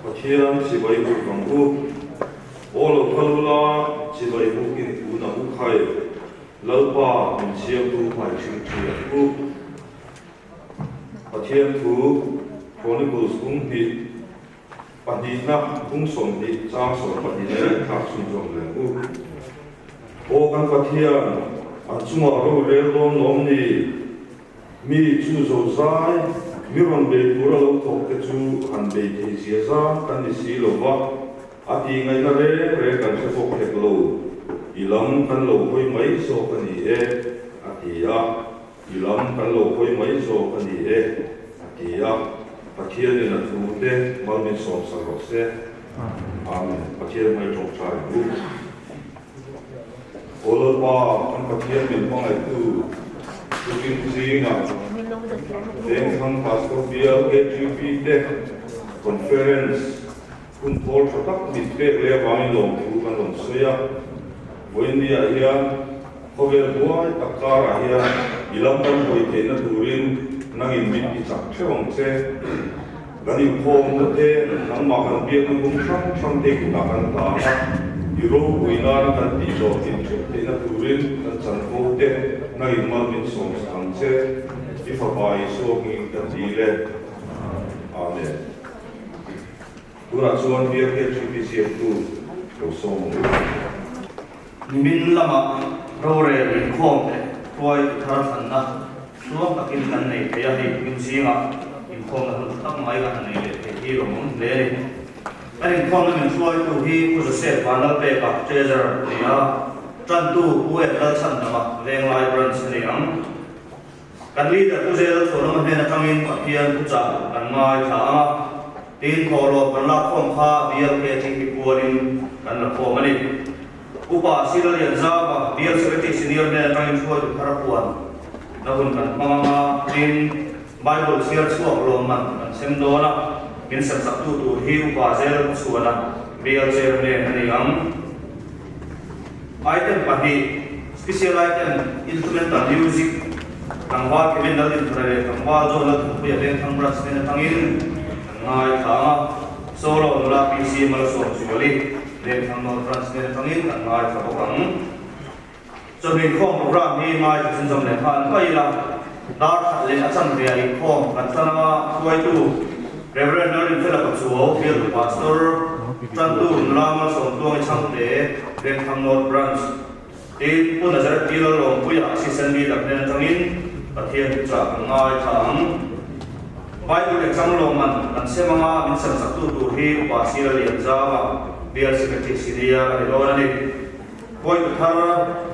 Pathian chibai buk ang u. Aw lo kal ula, chibai buk in kun ang u khai. Lalpa min siamtu hmai hring ṭhi ang u. Pathian thu Chronicles bung hnih pahnihna bung 20 chang 12 leh thlak chhunzawm leh ang u. Aw kan Pathian, an chungah rorel dawn lawm ni? Mi chu zozai, mi rawn bei tura lo thawk te chu han bei thei zia zang kan ni si lo va, a tih ngaihna reng reng kan hre bawk hek lo, i lam kan lo hawi mai zawk a ni e, a ti a. I lam kan lo hawi mai zawk a ni e, a ti a. Pathianin a thu te mal min sawmsak rawh se. Amen. Pathian hmai tawngtai ang u. Aw Lalpa, kan Pathian min hmangaihtu Tukin zingah Vengthlang Pastor Bial KGP te Conference hun thawl tha tak min pek leh avangin lawmthu kan rawn sawi a. Vawiinniah hian khawvel buai tak karah hian i lam kan hawi theihna turin nangin min ti chak theuh ang che. Kan inkhawmna te, nangmah kan biakna bung hrang hrang te kutah kan hlan a, i ropui nana kan tih hlawh tih theuh theihna turin kan chanvo te nangin mal min sawm sak ang che. I Fapa Isua hmingin ka ti le. Amen. Tunah chuan BLKGP ziaktu lo sawm ang u. Nimin lama rorel inkhawm leh hruaitu thar thlanna tluang takin kan nei thei a, hei tukin zingah inkhawmna hun tha tak mai kan han nei leh thei hi lawmawm hle a ni. Kan inkhawmna min hruaitu hi Pu Joseph Vanlalpeka, Treasurer, a ni a, tantu Pu Ed Lalchhandama, Venglai Branch a ni ang. Kan leader Pu Zel Chhuanawma hnen atangin Pathian thuchah kan ngaithla ang a, tin thawhlawm kan lakkhawm kha BLK thingpi pualin kan la khawm a ni. Upa Sila Lianzama, Bial Secretary Senior hnen atangin hruaitu thar a puan na hun kan hmang ang a, tin Bible chhiar chhuak lawmman kan sem dawn a, min semsaktu tur hi Upa Zel Chhuana, Bial Chairman a ni ang. Item pahnih, Special item, Instrumental music, Tlangval Kevin Laldinthara leh Tlangval John Lalthangpuia Vengthlang Branch hnen atangin kan ngaithla ang a, Solo nula PC Malsawmzuali Vengthlang North Branch hnen atangin kan ngaithla bawk ang. Chawhnu inkhawm program hi ngaithla chhunzawm leh nghal mai ila, dar khat leh a chanve ah inkhawm kan tan anga hruaitu Rev. Lalrinfela Pachuau, Bialtu Pastor, Tantu nula Malsawmtuangi Chhangte, Vengthlang North Branch. Tin, Pu Nazareth Pi Lalawmpuia Assistant Leader hnen atangin Pathian thuchah kan ngaithla ang. Bible exam lawmman kan sem anga min sem chaktu tur hi Upa Sira Lianzama, Bial Secretary Senior a ni dawn a ni. Kawihtu thar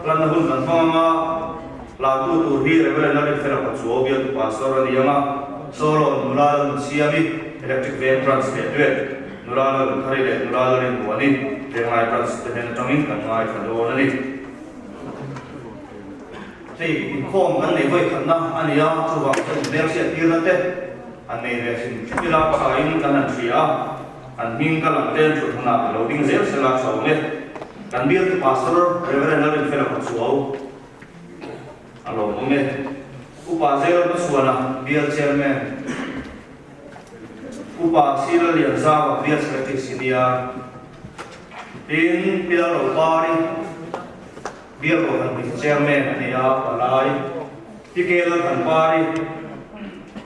lanna hun kan hmang anga latu tur hi Rev. Lalrinfela Pachuau Bialtu Pastor a ni anga, Solo nula Lalnunsiami, Electric Veng Branch leh Duet, Nula Lalnunthari leh Nula Lalrinmuani, Venglai Branch te hnen atangin kan ngaithla dawn a ni. Hei inkhawm kan nei vawi khatna a ni a, chuvang chuan inhmelhriat tirna te han nei ve hrim hrim ila thain kan han hria a, an hming ka lang ten thuthlunah ka lo ding zel sela tha awm e. Kan bialtu Pastor Rev. Lalrinfela Kawchuau a lawmawm e. Upa Zel Hmachhuana Bial Chairman. Upa Sila Lianzava Bial Secretary Senior Tin Pi Lalropari Bial Kohhran Hmeichhe Chairman a ni a, palai Pi K Lalthanpari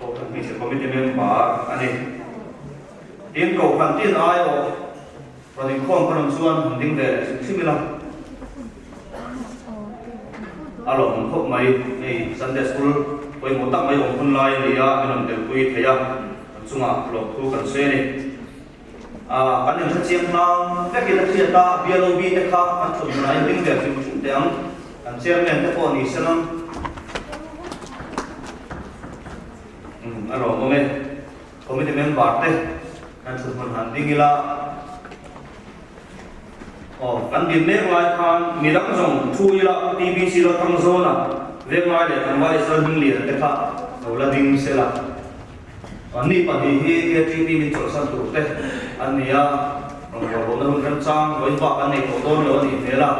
Kohhran Hmeichhe Committee Member a ni. Tin Kohhran tin aiawh rawn inkhawm ka rawn chuan han ding ve leh hrim hrim ila a lawmawm khawp mai. Hei Sunday School pawimawh tak mai awm hun lai a ni a, min rawn telpui thei a, kan chungah lawmthu kan sawi a ni. Aaa kan inhrechiang hlang vekin a hriat a, BLOB te kha kan thut hmunah hian ding ve hrim hrim teh ang, kan chairman te pawh ni se lang. Umm a lawmawm e. Committee member te kan thut hmun han ding ila aw kan din mek lai khan midang zawng thu ila TBC lo thang zawn a veng lai leh tlangval Israel hming lian te kha lo la ding sela anni pahnih hi KTP min chawlhsan tur te an ni a rawngbawlhawhna hun remchang vawiin bak an nei tawh dawn lo a nih hmel a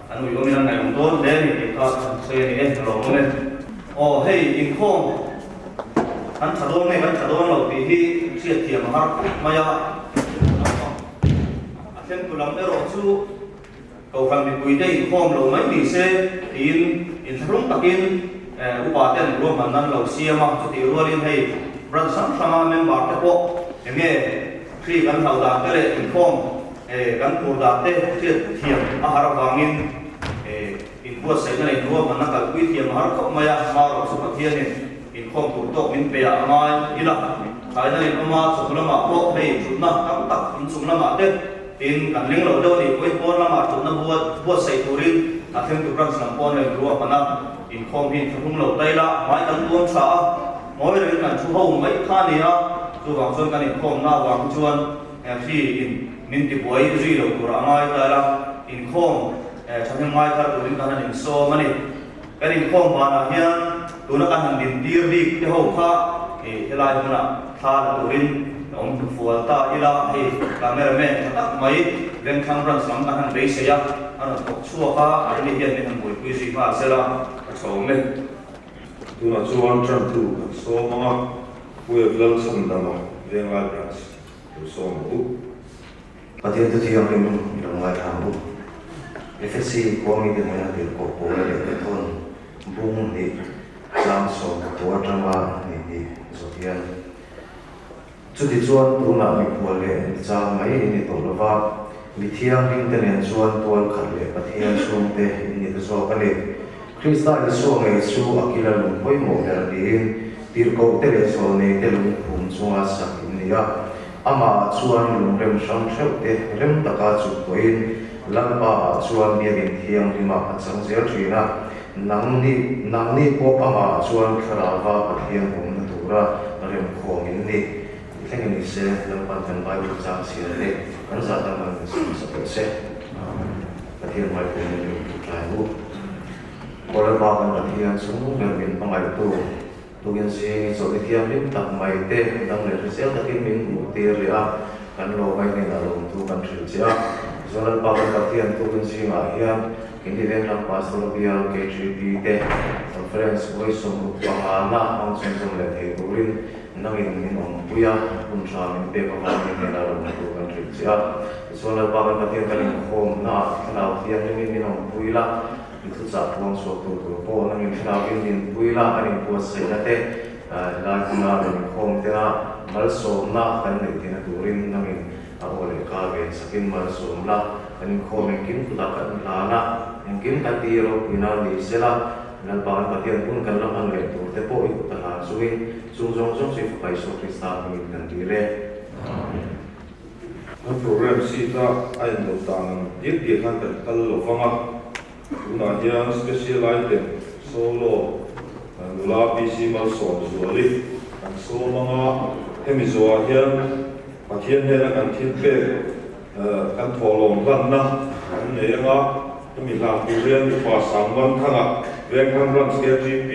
an uiawmin an ngaihawm dawn hle a ni tih kha kan sawi a ni e a lawmawm e aw hei inkhawm Kan tha dawn nge kan tha dawn lo tih hi hriatthiam a har khawp mai a. thlengtu lam erawh chu Kohhran mipuite inkhawm lo mai ni se tiin inthlahrung takin upa ten ruahmanna an lo siam a, chutih rualin hei branch hrang hranga member te pawh enge hri kan hlau dan te leh inkhawm kan phur dan te hriat thiam a har avangin inbuatsaihna leh inruahmanna kalpui thiam a har khawp mai a, marawh chu Pathianin inkhawm tur tawk min pe ah a ngai ila, thlaina in awm a, chung lamah pawh hei thutna tam tak inchung lamah te Tin, kan ring lo deuh nih pawhin pawn lamah thutna buat buatsaih turin a thlengtu branch lam pawn a inruah hman a, inkhawm hi inthlahrung lo ta ila, hmai kan tuam tha a, ngawi rengin kan thu ho mai kha a ni a, chuvang chuan kan inkhawmna avang hi chuan hri in min tibuai zui lo tur a ngai ta ila, inkhawm thahnem ngai thar turin kan han insawm a ni. Kan inkhawm vanah hian tuna kan han dintir bik te ho kha helai hmunah thla la turin awm hnufual ta ila, hei cameraman tha tak mai Vengthlang branch lam kan han beisei a, a rawn thawk chhuak a, an ni hian min han buaipui zui nghal sela ka chhawm e. Tunah chuan Trantu kan sawm ang a, Puiav Lalchhandama Venglai branch lo sawm ang u. Pathian thu thianghlim i lo ngaithla ang u. Efesi khua mite hnena tirhkoh Paula leh Petron bung hnih chang 14 atanga hnih hnih zawh hian, Chutichuan tunah mikhual leh michang mai in ni tawh lova, mi thianghlimte nen chuan tual khat leh Pathian chhungte in ni ta zawk a ni. Krista Isua ngei chu a kila lung pawimawh ber niin tirhkohte leh zawlneite lungphum chunga sak in ni a. Amah chuan lungrem hrang hreuhte rem taka chuk tawhin Lalpa ah chuan biakinn thianghlimah a chang zel thin a, nangni nangni pawh amah chuan thlarauva Pathian awmna tura remkhawm in ni. Thleng a ni se, Lalpan kan Bible chang chhiar te kan zah dang an min siam sak tawh se. Pathian hmaipawh min lo thu tlai u. Aw Lalpa kan Pathian chung ber min hmangaihtu. Tukin zing i chawlhni thianghlim tak mai te dam leh hrisel takin min hmuh tir leh a, kan lawm a inen a lawmtu kan hrilh che a. Zolalpa kan Pathian tukin zingah hian Hindi Venglang Pastor Bial KGP te Conference vawi 65 na hmang chhunzawm leh thei turin nangin min awmpui a, hun tha min pek avangin inen a lawmtu kan hrilh che a. Tichuan Lalpa kan Pathian kan inkhawmnaah Thlarau Thianghlimin min awmpui la, I thuchah puang chhuak tur tur pawh nangin thlarauin min pui la, kan inbuatsaihna te, helai hmuna rawn inkhawm tena malsawmna kan neih theihna turin nangin a aw leh ka ven sakin malsawm la, kan inkhawm engkim kutah kan hlan a, engkim kan ti ropuina ni sela, Lalpa kan Pathian hun kan la hman leh tur te pawh i kut a hlan chungin chung zawng zawng chu i Fapa Isua Krista hmingin kan dil e. Amen. Kan program sheet a a in do dan ang diak diak khan kan kal lo vang a, tunah hian special item solo nula PC Malsawmzuali kan sawm ang a, hemi zawhah hian Pathian hnena kan thil pek kan thawhlawm hlanna kan nei ang a, hemi hlan tur hian Upa Sangvanthanga Vengthlang Branch KGP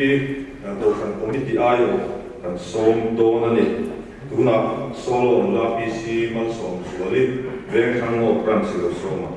Kohhran Committee aiawh kan sawm dawn a ni. Tunah Solo nula PC Malsawmzuali Vengthlang Ngawt Branch i lo sawm ang.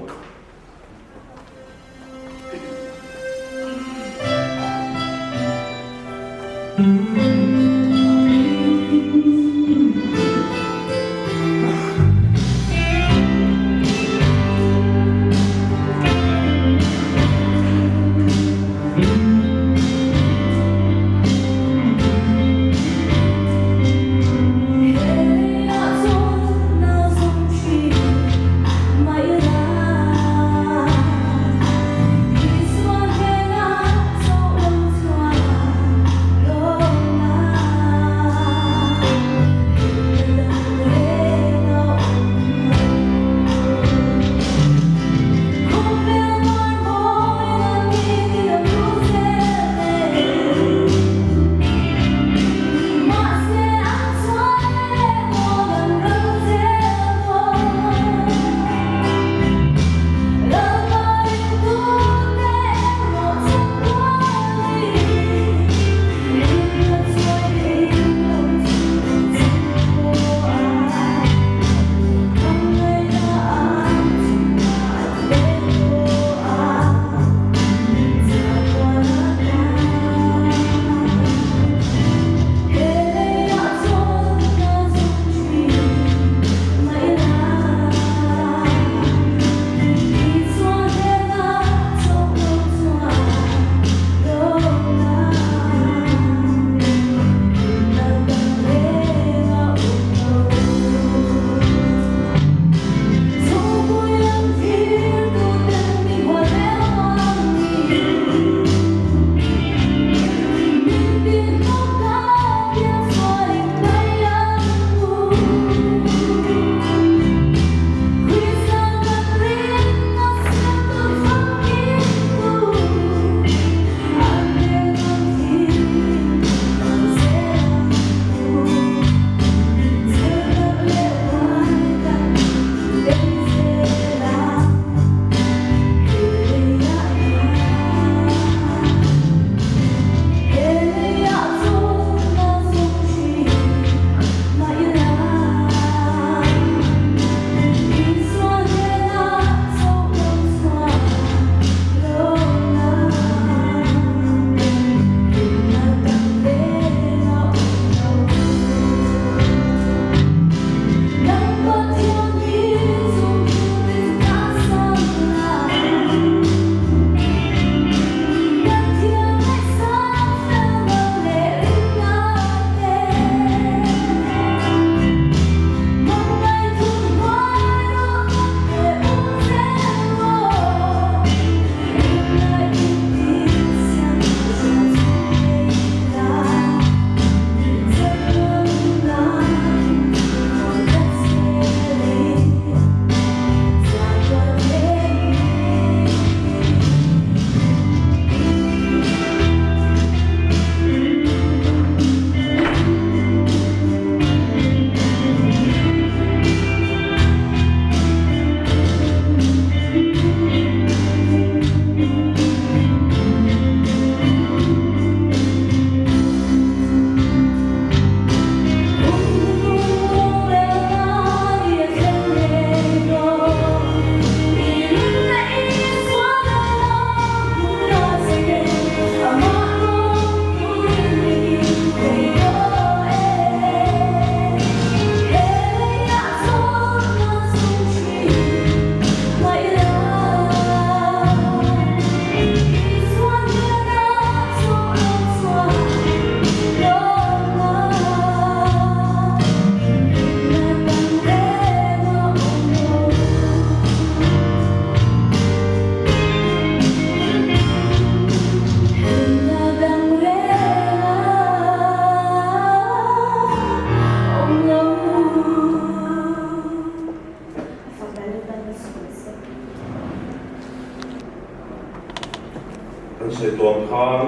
sawi tawh ang khan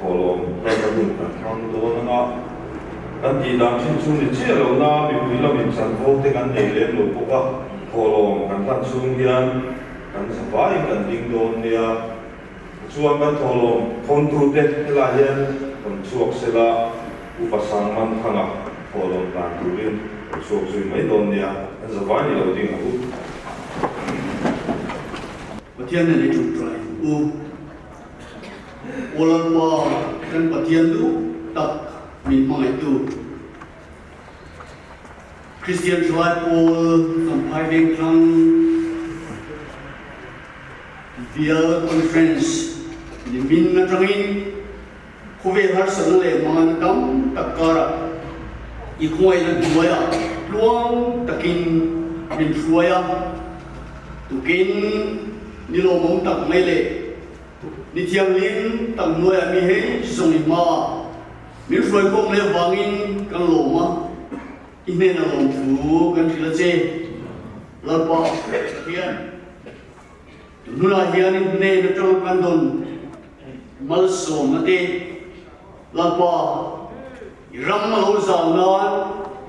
thawhlawm hlanna hun kan hmang dawn ang a, kan tih dan thin chu ni chiah lo na mipui lamin chanvo te kan nei lem lo bawk a, thawhlawm kan hlan chhung hian kan zavaiin kan ding dawn nia. Chuan kan thawhlawm thawntute helai hian rawn chhuak sela Upa Sangmanthanga thawhlawm dan turin rawn chhuak zui mai dawn nia, kan zavai ni lo ding ang u. Pathian nen i ṭawngṭai u. Aw Lalpa, kan Pathian duh tak min hmangaihtu. Kristian ṭhalai pawl Champhai Vengthlang Bial Conference nimin aṭangin khawvel harsatna leh hmangaihna tam tak karah i khawngaihna hnuaiah tluang takin min hruai a, tukin ni lawmawm tak mai leh ni thianghlim tak hnuaiah mi hei zawng i hma min hruai khawm leh avangin kan lawm a, i hnenah lawmthu kan hrilh a che. Lalpa hian. Tunah hian in hnen atanga kan dawn malsawmna te, Lalpa, i ram a lo zau nan,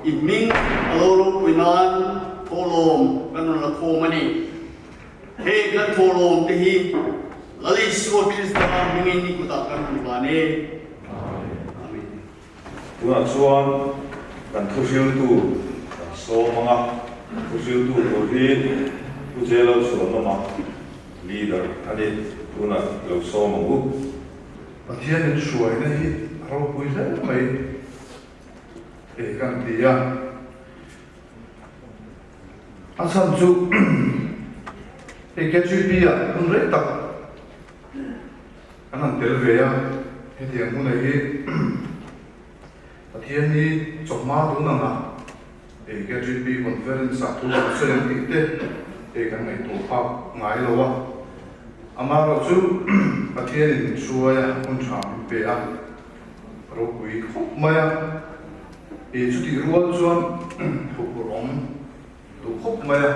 i hming a lo ropui nan thawhlawm kan rawn la khawm a ni. Heng kan thawhlawm te hi Lal Isua Krista hmingin i kutah kan rawn van e. Amen. Tunah chuan kan thuhriltu kan sawm ang a, thuhriltu tur hi Pu Jelo Chhuanawma leader a ni, tunah lo sawm ang u. Pathian in hruaina hi a ropui hle mai e kan ti a, a chhan chu hei KGP ah hun rei tak Kan han tel ve a, hetiang hmunah hi Pathian hi chawhma tun anga ei KGP Conference ah thu kan sawi ang tih te hei kan ngaihtuah phak ngai lo a. Amaherawhchu Pathianin min hruai a, hun tha min pe a, ropui khawp mai a. Ei chutih rual chuan huphurh awm duh khawp mai a,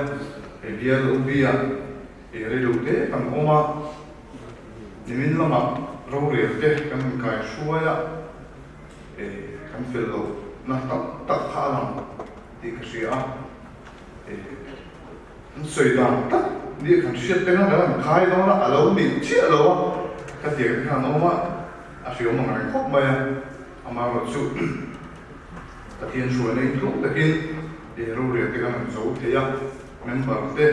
hei bial UB ah Ei rei lo te kan awm a, nimin lamah rorel te kan inkai hruai a, ei kan fel loh na tak tak kha a lang tih ka hria a, ei an sawi dan tak nia kan hriat peng a, kan han khai dawn a, a lo nih chiah lo a, ka tiang te khan an awm a, a hriawm ang reng khawp mai a, amaherawhchu Pathian hruaina intluk takin ei rorel te kan han zo thei a. Member te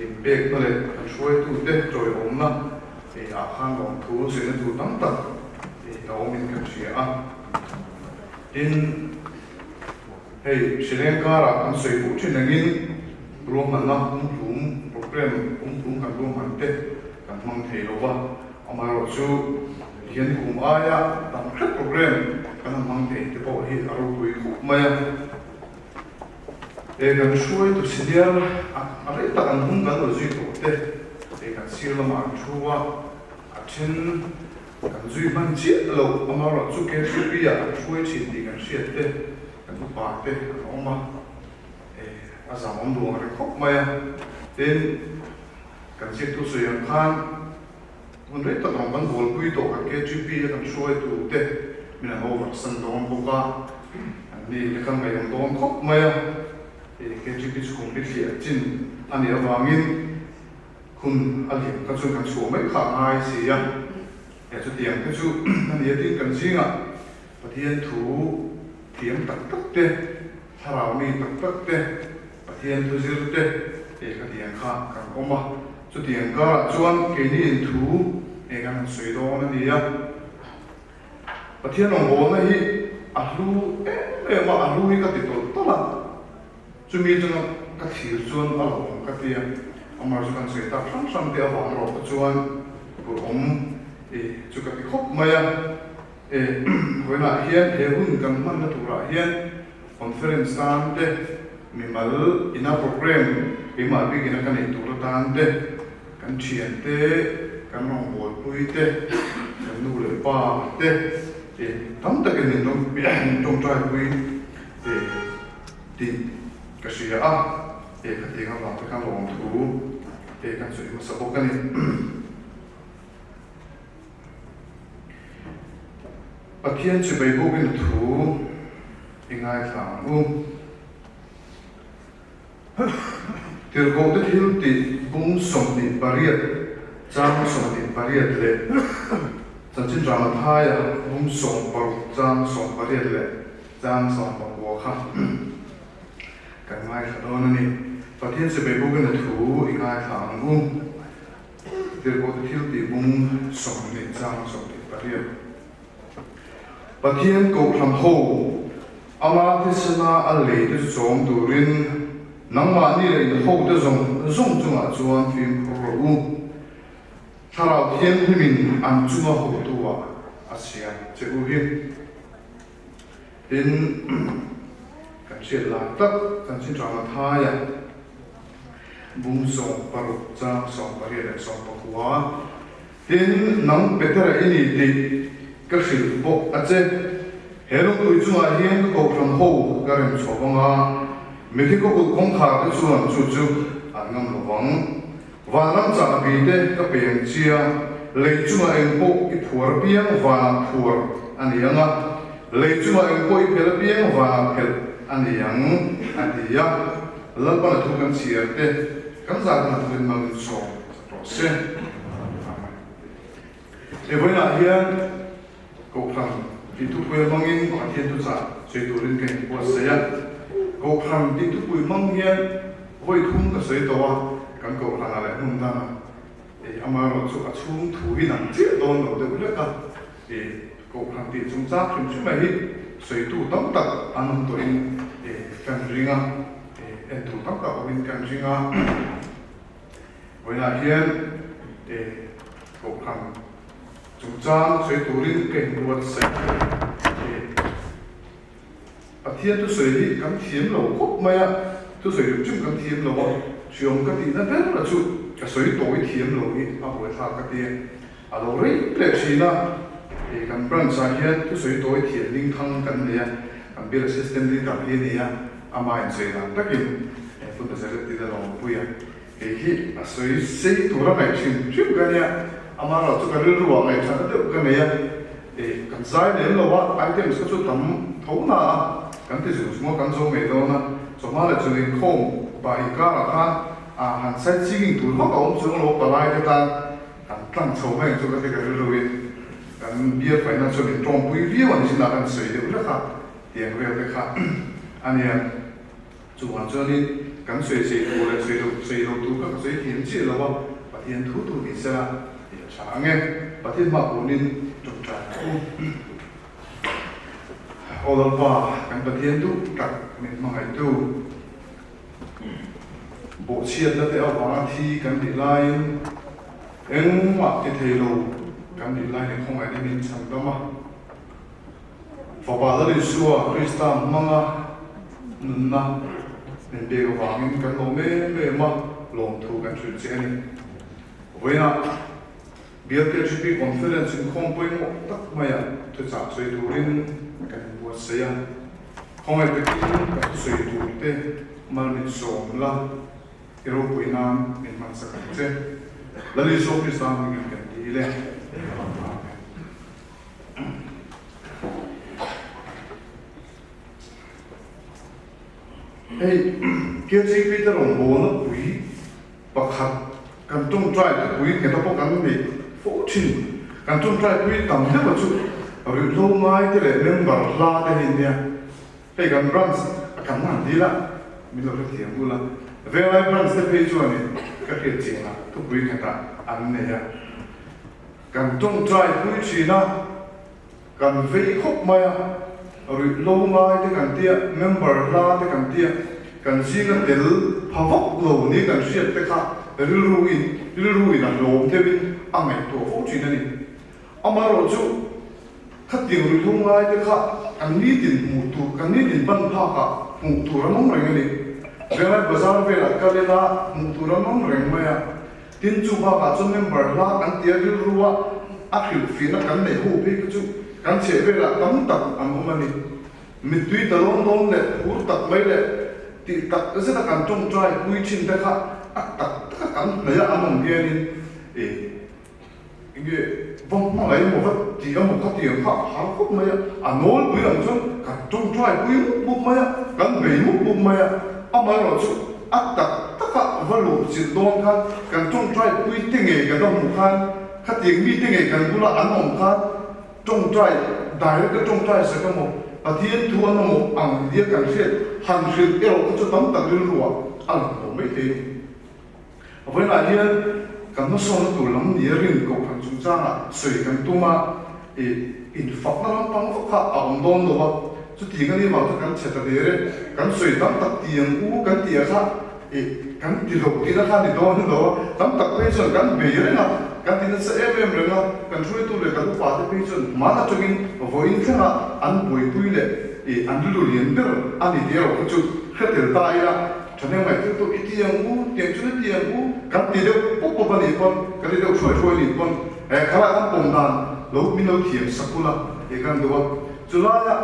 inpekna leh kan hruaitute tawiawmna ei ah khan lawmthu zirna tur tam tak ei a awmin kan hria a. Tin, hei Hrileng karah kan sawi fuh thin angin ruahmanna pumhlum, program pumhlum kan ruahman te kan hmang thei lo va, amaherawhchu hian kum aia tam hret program kan han hmang thei te pawh hi a ropui khawp mai a. E kan hruaitu senior a rei tak an hung kan lo zui tawh te, e kan sir lamah an thu a, a then kan zui hman chiah loh amaherawh chu KCP ah an hruai thin tih kan hriat te, kan upa te an awm a, e a zam awm duh ang reng khawp mai a, tin kan ziaktu sawi ang khan hun rei tak ang kan bualpui tawh kan KGP a kan hruaitu te min an over san dawn bawk a. An ni te khan ngaihawm dawn khawp mai a, hei KGP chu kum bithliah chin a nih avangin hun a liam kha chuan kan chhuah mai kha a ngai si a, he chutiang te chu a ni a tin kan zingah Pathian thu thiam tak tak te, thlarau mi tak tak te, Pathian thu zir te hei khatiang kha kan awm a, chutiang karah chuan keini in thu hei kan han sawi dawn a ni a. Pathian rawngbawlna hi a hlu em em a, a hlu hi ka ti tawlh tawlh a, chumi atanga ka thlir chuan a lo awm ka ti a, amah chu kan sawi tak hrang hrang te avang erawh kha chuan pur awm e chu ka ti khawp mai a, e vawiinah hian he hun kan hmanna turah hian conference tan te, mimal ina program keimah bikin a ka neih tur atan te, Kan thian te, kan rawngbawlpui te, kan nu leh pa te eh tam takin min rawn min tawngtaipui eh tih ka hria a, eh khatiang avang te khan lawmthu eh kan sawi hmasa bawk a ni. Pathian chibai bawkin thu i ngaithla ang u. Tirhkohte thil tih bung 28 chang 28 leh Chanchin Ramathaia bung 60 chang 18 leh chang 19 kha kan ngaithla dawn a ni. Pathian chibai bawkin a thu i ngaithla ang u. Tirhkohte thil tih bung 20 chang 28. Pathian kohhran ho ama thisena a lei te chu chawm turin nangmahni leh in hote zawng zawng chungah chuan fimkhur rawh u. Thlarau Thianghlimin an chunga hotu-ah a siam che u hi. Tin, kan hriat lai tak chanchin ranga thaia bung 60 chang 18 leh 19. Tin, nang Petera i ni tih ka hrilh bawk a che. He lungpui chungah hian ka kohhran ho ka rem chhuah vang a, mithi khawkulh kawngkhar te chuan chu chu an ngam lo vang. Vanram chahbi te ka pe ang chia, lei chungah eng pawh i phuar apiang vanah phuar a ni ang a, lei chungah eng pawh i phelh apiang vanah phelh a ni ang, a ti a. Lalpan a thu kan chhiar te, kan zahna turin mal min sawm. Rawh se. He vawiinah hian Kohhran tih thupui hmangin Pathian thuchah sawi turin ka inbuatsaih a. Kohhran tih thupui hmang hian vawi thum ka sawi tawh a, kan Kohhranah leh hmun dangah ei amaherawh chu a chhung thu hi nang chiah dawn lo deuh hlek a. Ei Kohhran tih chungchang hrim hrim mai hi sawitu tam tak an awm tawhin ei kan ring a, ei entu tam tak awmin kan ring a. Vawiinah hian e Kohhran chungchang sawi turin ka inbuatsaih e. Pathian thusawi hi kan thiam lo khawp mai a, thusawi hrim hrim kan thiam lo a, hriawm ka tihna ber a chu ka sawi tawi thiam lo hi a buaithlak ka ti a. A lo rei leh thin a, e kan branch ah hian thusawi tawi thiam ding thang kan nei a, kan bill assistant leader hi a ni a, ama insawi dan takin e Pu Nazareth tin a lo awmpui a. Kei hi a sawi sei tura ngaih hrim hrim ka nia, amaherawh chu ka rilru ah ngaihthlatna deuh ka nei a, e kan zai lem lo a, items kha chu tam tho na a, kan ti zung zung a, kan zo ngei dawn a, chawhma leh chun inkhawm pah inkarah khan a han sight singing tur vak a awm chuang lo, palai te tan kan tlang chho mai ang chu ka ti ka rilru in kan bial faina chuan min tawngpui viau a ni chinah kan sawi deuh hlek a, tiang vel te kha a nia. Chuvang chuanin kan sawi sei tur leh sawi loh sawi lo tur kha ka sawi thiam chiah lo a, Pathian thu tur ni sela tih a tha ang e. Pathian hma kunin tawngtai ang u. Aw Lalpa, kan Pathian duh tak min hmangaihtu, bawhchhiatna te avanga thi kan nih laiin engmah ti thei lo kan nih laiin i khawngaihna min chhan dam a. Fapa Lal Isua Krista hmanga nunna min pek avangin kan lawm em em a, lawmthu kan hrilh che a ni. Vawiinah BLKGP Conference inkhawm pawimawh tak maiah thuchah sawi turin kan inbuatsaih a. Khawngaih takin kan thusawi turte mal min sawm la, i ropui nan min hmansak ang che. Lal Isua Krista hmingin kan dil e. Amen. Hei KGP te rawngbawlna pui pakhat kan tawngtai thupui ngheta pawh kan nei fo thin. Kan tawngtai pui tam deuh a chu ruihhlo ngai te leh member hla te hi nia. Hei kan branch a kan han dil a, min lo hrethiam ula. Venglai branch te phei chuanin ka hriat chianah thupui nghetah an nei a. Kan tawngtai pui thin a, kan vei khawp mai a, ruihhlo ngai te kan tia, member hla te kan tia, kan zinga tel pha vak lo ni kan hriat te kha rilru in rilru in a hlawm deuh in a ngaihtuah fo thin a ni. Amaherawh chu khatiang ruihhlo ngai te kha kan nitin hmuh tur, kan nitin ban phak ah hmuh tur an awm reng a ni. Venglai bazar velah kal ila hmuh tur an awm reng mai a. Tin, chu bakah chuan member hla kan tia rilru a, a hrilhfiahna kan neih ho phei kha chu kan chheh velah tam tak an awm a ni. Mittui ta dawn dawn leh phur tak mai leh tih tak zeta kan tawngtai pui thin te kha a tak taka kan hnaih a an awm hianin e enge Va hmangaih emaw va ti emaw ka ti ang kha a har khawp mai a, a nawlpui ang chuan kan tawngtai pui mup mup mai a, kan bei mup mup mai a, amaherawh chu a tak taka va luh chilh dawn khan kan tawngtai pui te ngei kan va hmuh khan khatiang mite ngei kan bula an awm khan tawngtai direct a tawngtai sak emaw Pathian thu an awm ang nia kan hriat han hrilh erawh kha chu tam tak rilruah a lang lo mai thei a ni. Vawiinah hian kan hmasawnna tur lam nia rin kohhran chungchangah sawi kan tum a, ih infakna lampang vak kha a awm dawn lo a, chutiang a nih vang chuan kan chhe ta der e, kan sawi tam tak ti ang u kan tih ah kha ih kan ti lo tihna kha a ni dawn lo a, tam tak phei chuan kan bei reng a, kan ti nasa em em reng a, kan hruaitu leh kan upa te phei chuan hman atangin vawiin thlengah an buaipui leh ih an rilru lian ber a ni tih erawh kha chu hre tel ta ila. Thahnem ngaih thil tu i ti ang u, tiang chuan i ti ang u, kan ti deuh pawp pawp a nih pawn, kan ti deuh hruai hruai a nih pawn, he khalai kan pawm dan lo min lo thiam sak ula tih kan duh a. Chulaia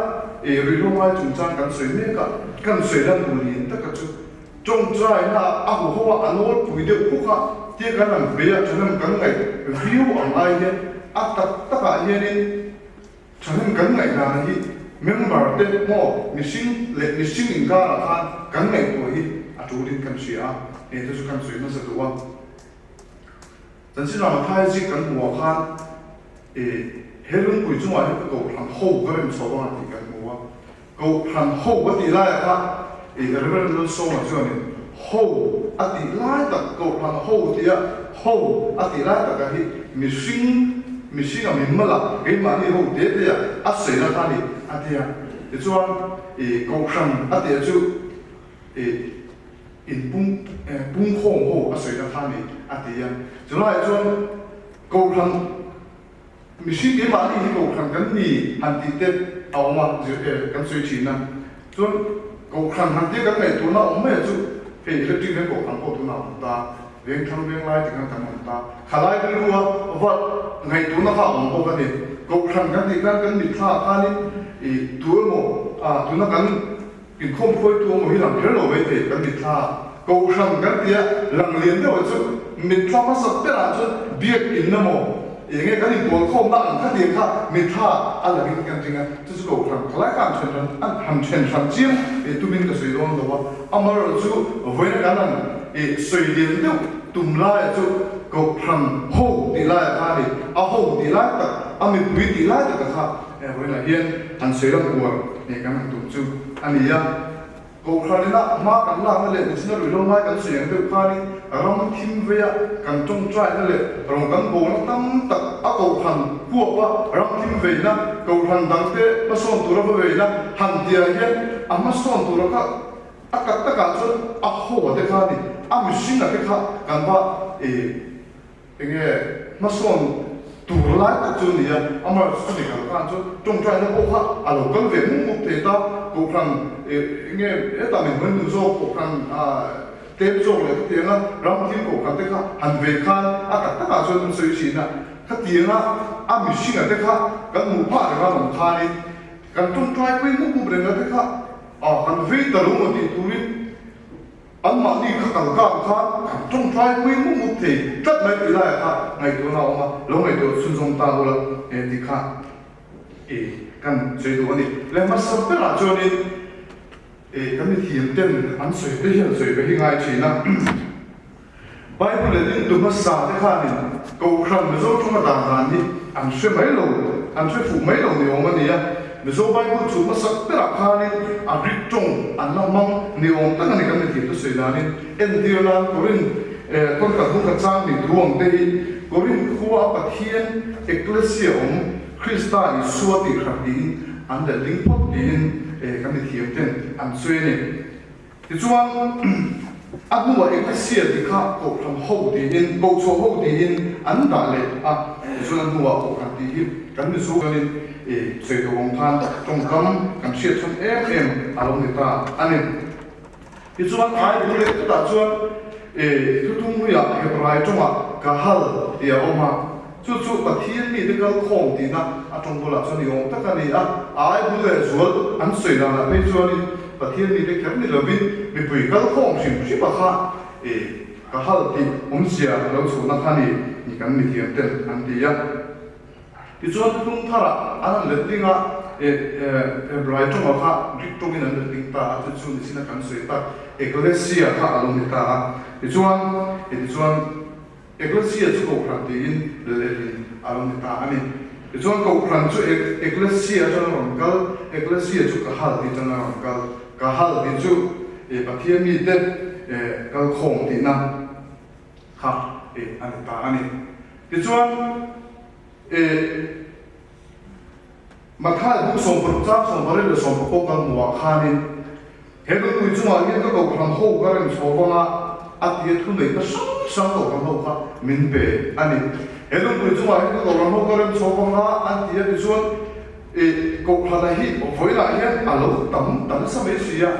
i ruihhlo ngai chungchang kan sawi mek a, kan sawi lan tur lian taka chu tawngtaina a huho a, a nawlpui deuh huk a, tia kan han bei a, thahnem kan ngaih viau ang ai hian a tak takah hianin, Thahnem kan ngaihdan hi member te maw mihring leh mihring inkarah khan kan ngaihtuah hi a tulin kan hria a, hei te chu kan sawi hmasa duh a. Chanchin rama Thaizik kan hmuh ah khan e he lungpui chungah hian ka kohhran ho ka rem chho anga tih kan hmu a, kohhran ho a tih laiah kha e Reverend Lalsawma chuanin ho a tih lai tak kohhran ho tia ho a tih lai takah hi mihring mihringa min mala keimahni ho te te ah a sawi na kha a ni a ti a, tichuan e kohhran a tih chu e inpung pungkhawm ho a sawi na kha a ni a ti a, chulaiah chuan kohhran Mihring keimahni hi kohhran kan ni han tih te a awm a, zir e kan sawi thin a. Chuan kohhran han tia kan ngaihtuahna awm mai chu hei electric veng kohhran pawh tunah a awm ta, veng thlang veng lai ti khan kan awm ta. Khalai rilrua va ngaihtuahna kha a awm bawk a ni. Kohhran kan tih khan kan mitthla ah khanin i tu emaw ah tuna kan inkhawm khawitu emaw hi lang kher lo mai thei kan mitthla ah. Kohhran kan tia lang lian deuh chu mitthla hmasa berah chuan biakinn emaw eng nge kan intualkhawmna ang kha tiang kha mitthla a langin kan ring a, chu chu kohhran khalai kha an then hran an han then hran chiang eh tumin ka sawi dawn lo a, amaherawh chu vawiina kan han eh sawi lian deuh tum laia chu kohhran ho tih laiah kha a ni, a ho tih lai tak a mipui tih lai taka kha eh vawiinah hian han sawi lam uar eh kan han tum chu a ni a. Kohhran ina hma kan lakna leh michina ruihhlo ngai kan sawi ang deuh khanin ram thim veia kan tawngtaina leh rawng kan bawlna tam tak a kohhran huapa ram thim veina kohhran dangte hmasawn tura va veina han tiah hian a hmasawn tura kha a tak takah chuan a haw te kha a ni a mihringa te kha kan va Enge hmasawn tur lai tak chu a ni a, amah chu chumi kal khan chuan tawngtaina pawh kha a lo kal ve mup mup thei ta, kohhran enge hetah min hnuai hnu zawk kohhran tlem zawk leh khatianga ram thil kohhran te kha han vei khan a tak takah chuan an sawi thin a, khatianga a mihringa te kha kan hmuh phah reng a awm khanin kan tawngtai pui mup mup reng a te kha kan vei ta lo maw tih turin Anmahni kha kal kang khan kan tawngtai pui mup mup thei tlat mai tih laiah kha ngaihtuahna a awm a, lo ngaihtuah chhunzawm ta ula he tih kha i kan sawi duh a ni. Leh hmasa berah chuanin i kan mithiam ten an sawi te hian sawi ve hi ngai thin a. Bible leh dingtu hmasa te khanin Kohhran Mizo tawnga dan dan hi an hre mai lo, an hre fuh mai lo ni awm a ni a. Mizo Bible chu hmasak berah khanin a Greek tawng an la hmang ni awm tak a ni kan ni tih te sawi danin entir nan Korinth tawngka hnungkha chang ni thu ang te hi Korinth khua a Pathian Ekklesia awm Krista Isua tih hran tiin an letling phawt tiin kan ni thiam ten an sawi a ni. Tichuan, a hnuah Ekklesia tih kha Kohhran ho tiin, Kohchhuah ho tiin an dah leh a. Tichuan a hnuah Kohhran tih hi kan Mizo chuanin i sawi tawh ang khan tawngkam kan hriat chhan em em a lo ni ta a ni. Tichuan, ai bul leh chutah chuan i thuthung hluiah Hebrai tawngah Kahal tih a awm a. Chu chu Pathian mite kal khawm tihna a tawng bulah chuan i awm tak a ni a, ai bul leh zual an sawi danah phei chuanin Pathian mite kher ni lovin mipui kal khawm hrim hrim a kha i ka hal tih awmzia a lo chhuahna kha ni ni kan mithiam ten an ti a. Tichuan Thuthlung Tharah an han letling a, Hebrai tawngah kha Greek tawngin an letling ta a, chu chu nichina kan sawi tak Ekklesia kha a lo ni ta a. Tichuan, tichuan Ekklesia chu Kohhran tiin letlin a lo ni ta a ni. Tichuan Kohhran chu Ekklesia atanga rawn kal, Ekklesia chu Kahal tih atanga rawn kal, Kahal tih chu Pathian mite kalkhawm tihna kha a ni ta a ni. Tichuan. E Matthai bu 60 chang 28 leh 19 kan hmuh ah khanin he lungpui chungah hian ka kohhran ho ka rem chho vang a, a tia thu neihna hrang hrang kohhran ho kha min pe a ni. He lungpui chungah hian ka kohhran ho ka rem chho vang a, an ti a tichuan e kohhrana hi vawilah hian a lo tam ta nasa mai si a,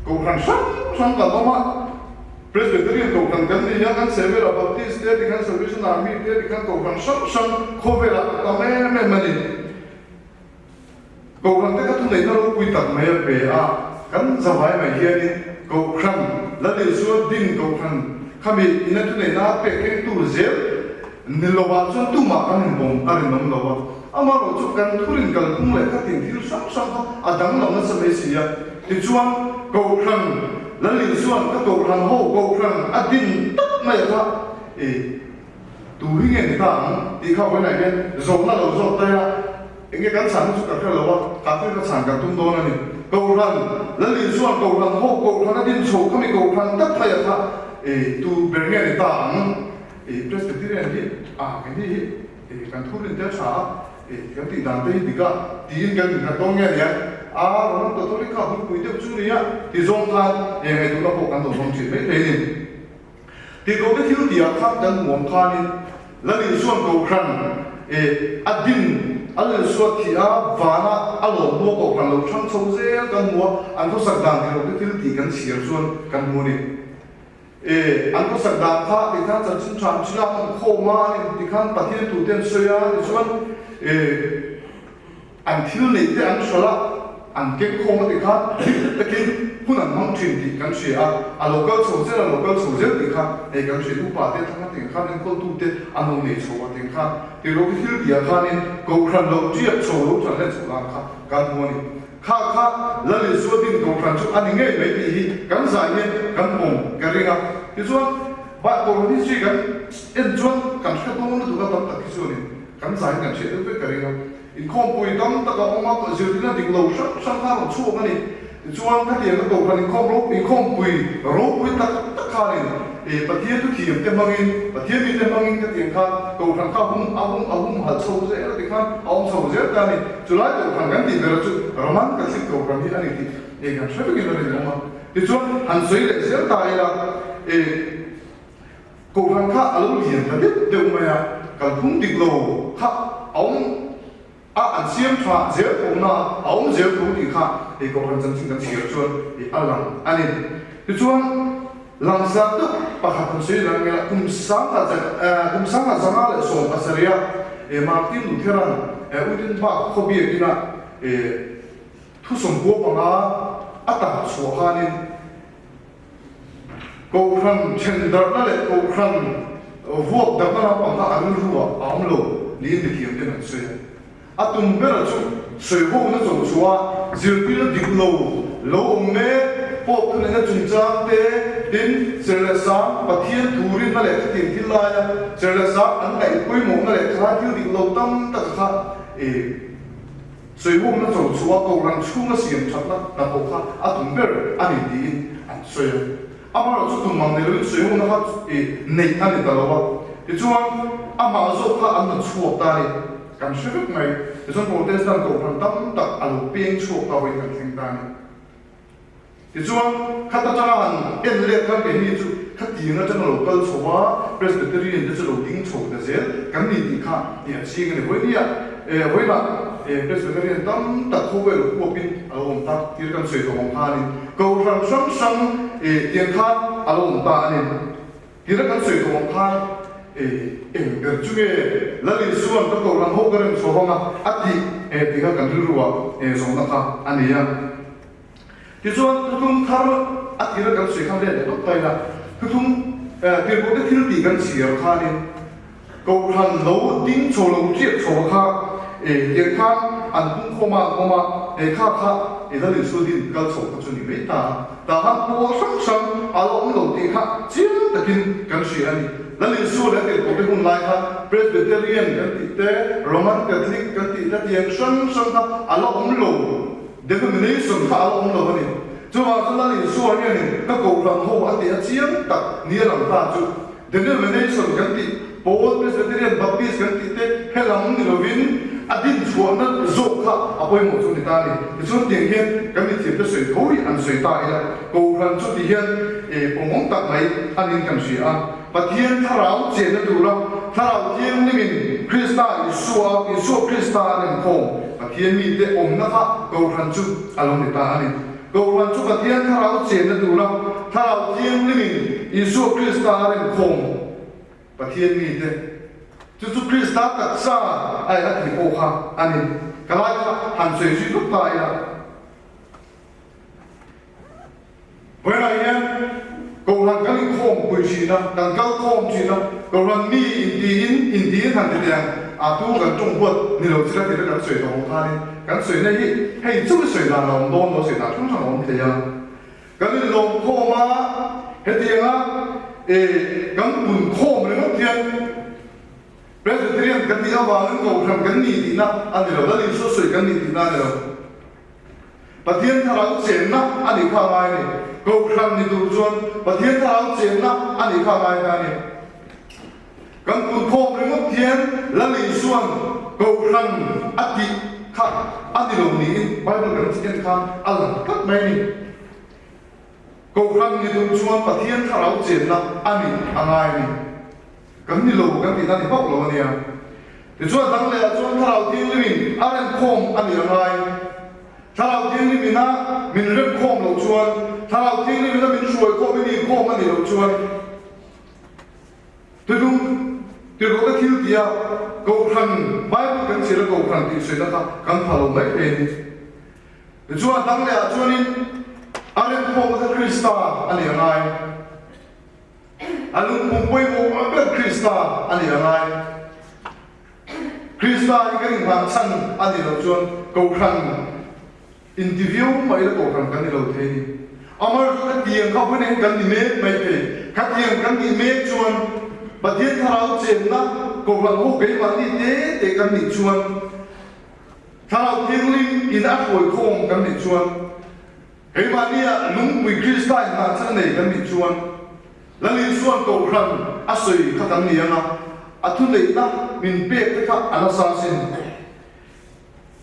kohhran hrang hrang kan awm a. Presbyterian Kohhran kan ni a, kan Severa Baptist te tikhan Salvation Army te tikhan Kohhran hrang hrang khawvelah a tam em em a ni. Kohhran te kha thuneihna ropui tak mai a pe a, kan zavai mai hianin Kohhran Lal Isua din Kohhran khami ina thuneihna a pek keng tur zel ni lovah chuan tumah kan inbawm a rinawm lo a. Amaherawh chu kan thurin kalphung leh khatin thil hrang hrang kha a danglam nasa mai si a. Tichuan Kohhran Lal Isua'n ka Kohhran ho Kohhran a din tak mai a kha i tu hi nge ni ta ang tih kha vawiinah hian zawhna lo zawk ta ila enge kan chhan chu ka hre lo a, kha thil ka chhan kan tum dawn a ni. Kohhran Lal Isua'n Kohhran ho Kohhran a din chho khami Kohhran tak mai a kha i tu ber nge ni ta ang i Presbyterian hi a keni hi i kan thurin te a tha a. Ih, kan tih dan te hi dik a, tiin kan innghat dawn nge nia? A, Roman Catholic kha hunpui deuh chu nia, ti zawng khan he ngaihtuahna pawh kan lo hmang thin mai thei a ni. Tihtuahte thil tihah khan kan hmu ang khanin Lal Isua'n Kohhran eh a din, a Lal Isua thih a, vana a lawm hnu a Kohhran lo hrang chho zel kan hmu a, an khawsak dan tihloh te thil tih kan chhiar chuan kan hmu a ni. E, an khawsak dan kha ti khan chanchin tha an chilak an khawm a, an inti khan Pathian thu te an sawi a, tichuan e, an thil neih te an hralh a, an keng khawm a ti khan hlim takin hun an hmang thin tih kan hria a, a lo kal chho zel a lo kal chho zel tih kha hei kan hria upa te thlang a teng khan enkawltu te an lo nei chho a teng khan tilo khi thil tih ah khanin kohhran lo tiak chho lo than leh chho dan kha kan hmu a ni. Kha kha Lal Isua din Kohhran chu a ni ngei mai tih hi kan zai hian kan pawm ka ring a. Tichuan, Bible history kan en chuan kan hre dawn lutuk a tam tak hi chuanin kan zai hian kan hriat deuh vek ka ring a. Inkhawmpui tam tak a awm a, zirtirna dik lo hrang hrang kha a rawn chhuak a ni. Tichuan, khatianga Kohhran inkhawm ropui inkhawmpui ropui tak tak khanin Pathian thuthiam te hmangin, Pathian mite hmangin khatiang khan Kohhran kha hum a hum a hum halh chho zel a ti khan a awm chho zel ta a ni. Chulai Kohhran kan tih ber chu Roman Catholic Kohhran hi a ni tih eng kan hre vekin a rinawm a. Tichuan, han sawi leh zel ta ila, e Kohhran kha a lo lian ta deuh deuh mai a, kalphung dik lo kha a awm a, an siam tha zel tho na a awm zel tho tih kha hei Kohhran chanchin kan chhiar chuan a lang a ni. Tichuan, langsar deuh pakhat han sawi lang ila, kum 1917 a Martin Luthera'n Wittenberg khaw biakina thusawm panga a tah chhuah khanin Kohhran thendarhna leh Kohhran vuak darhna lampang kha a rilru ah a awm lo niin mithiam ten an sawi a. A tum bera chu sawihawkna cho chhuah a zirtirna dik lo lo awm mek pawh thuneihna chungchang te, tin, cher leh sang Pathian thu rinna leh khatiang thil laia cher leh sang an ngaih pawimawhna leh thalai thil dik lo tam taka kha i sawihawkna cho chhuah a Kohhran chhunga siam thatna hnathawh kha a tum ber a ni tiin an sawi a. Amaherawh chu tum ang ni loin sawihawkna kha i neih a ni ta lo a, tichuan amah zawk kha an rawn chhuak ta a ni. Kan hre vek mai. Tichuan Protestant Kohhran tam tak a lo peng chhuak ta vawiin kan thleng ta a ni. Tichuan khat atanga han en let khan keini chu khatiang atanga lo kal chho a, Presbyterian te chu lo ding chho ta zel kan ni tih kha i a ching a ni. Vawinia vawiinah Presbyterian tam tak khawvel huapin a lo awm ta tir kan sawi tawh ang khanin Kohhran hrang hrang tiang khan a lo awm ta a ni. Tira kan sawi tawh ang khan eng ber chu nge Lal Isua'n ka Kohhran ho ka rem chho vang a a tih tih kha kan rilru ah zawhna kha a ni a. Tichuan thuthlung thar a tira kan sawi khan let leh lawk ta ila, thuthlung tirhkohte thil tih kan chhiar khanin. Kohhran lo ding chho lo riak chho a kha e tiang khan an pung khawm a an awm a, e kha kha e Lal Isua din kal chho kha chu ni mai ta a, tah khan pawl hrang hrang a la awm lo tih kha chiang takin kan hria a ni. Lal Isua leh a tirhkohte hun lai kha Presbyterian kan tih te, Roman Catholic kan tih te tiang hrang hrang kha a la awm lo, denomination kha a la awm lo a ni. Chuvang chu Lal Isua hianin ka kohhran ho a tih a chiang tak ni a lang ta chu. Denomination kan tih, Pawl, Presbyterian, Baptist kan tih te helam ni lovin a dinchhuahna zawk kha a pawimawh chu ni ta a ni. Tichuan tiang hian kan mithiamte sawi tho hi an sawi ta ila, Kohhran chu ti hian pawmawm tak mai a nin kan hria a. Pathian thlarau chenna tura Thlarau Thianghlimin Krista Isua, Isua Krista a remkhawm Pathian mite awmna kha Kohhran chu a lo ni ta a ni. Kohhran chu Pathian Thlarau chenna tura Thlarau Thianghlimin Isua Krista a remkhawm Pathian mite chu chu Krista taksa a en a tih pawh kha a ni. Ka lai kha han sawi zui vak ta ila. Vawiinah hian Kohhran kan inkhawm pui thin a, kan kal khawm thin a, Kohhran mi intiin intiin han ti teh ang, a tu kan tawng huat ni lo chila tih te kan sawi tawh ang khanin kan sawina hi hei chu i sawi dan a awm dawn lo, sawi dan hrang hrang a awm thei a. Kan inlawm khawm a, hetianga e kan pun khawm ringawt hian Presbyterian kan nih avangin Kohhran kan ni tihna a ni lo, Lal Isua sawi kan ni tihna a ni lo. Pathian thlarau chenna a nih kha a ngai a ni. Kohhran ni tur chuan Pathian thlarau chenna a nih kha a ngai ta a ni. Kan punkhawm ringawt hian Lal Isua'n Kohhran a tih kha a ni lo niin Bible kan en khan a lang tlat mai a ni. Kohhran ni tur chuan Pathian thlarau chenna a nih a ngai a ni. Kan ni lo kan tihna ni hauh lo a nia. Tichuan dang lehah chuan Thlarau Thianghlimin a remkhawm a nih a ngai. Thlarau Thianghlimin a min remkhawm loh chuan, Thlarau Thianghlimin a min hruai khawm i inkhawm a nih loh chuan, Tuidung tirhlohna thil tia Kohhran, Bible kan chhiar a Kohhran tih sawina kha kan pha lo mai thei a ni. Tichuan dang lehah chuanin a remkhawmna kha Krista a nih a ngai. A lungphung pawimawh a ber Krista a ni a ngai. Krista hi kan inghah chhan a nih loh chuan Kohhran inti viau mah ila Kohhran kan ni lo thei a ni. Amar chu khatiang kha vawiin hian kan ni mek mai thei. Khatiang kan nih mek chuan Pathian Thlarau chenna Kohhran ho keimahni te te kan nih chuan Thlarau Thianghlim in a hruaikhawm kan nih chuan Keimahnia lungpui Krista inhah chan nei kan nih chuan Lal Isua'n Kohhran a sawi kha kan ni ang a, a thuneihna min pek te kha a nasa sin.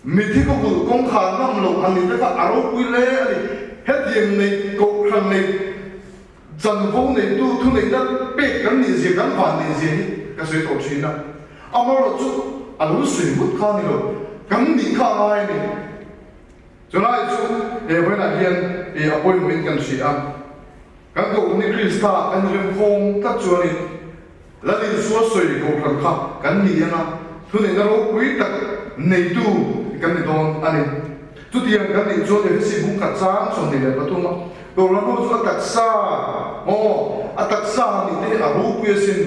Mithi kawkulh kawngkhar ngam loh han nih te kha a ropui hle a ni. Hetiang nei Kohhran nei chanvo neitu thuneihna pek kan nih zia kan van neih zia hi ka sawi tawh thin a. Amaherawhchu chu a lo sawi vut kha a ni lo, kan nih kha a ngai a ni. Chulai chu he vawiinah hian i a pawimawhin kan hria a, kan Kohhran hi Krista kan remkhawm tlat chuanin Lal Isua sawi Kohhran kha kan ni ang a, thuneihna ropui tak neitu kan ni dawn a ni. Chutiang kan nih chuan Efesi bung khat chang 23 a Kohhran ho chu a taksa, aw, a taksa nih te hi a ropui asin.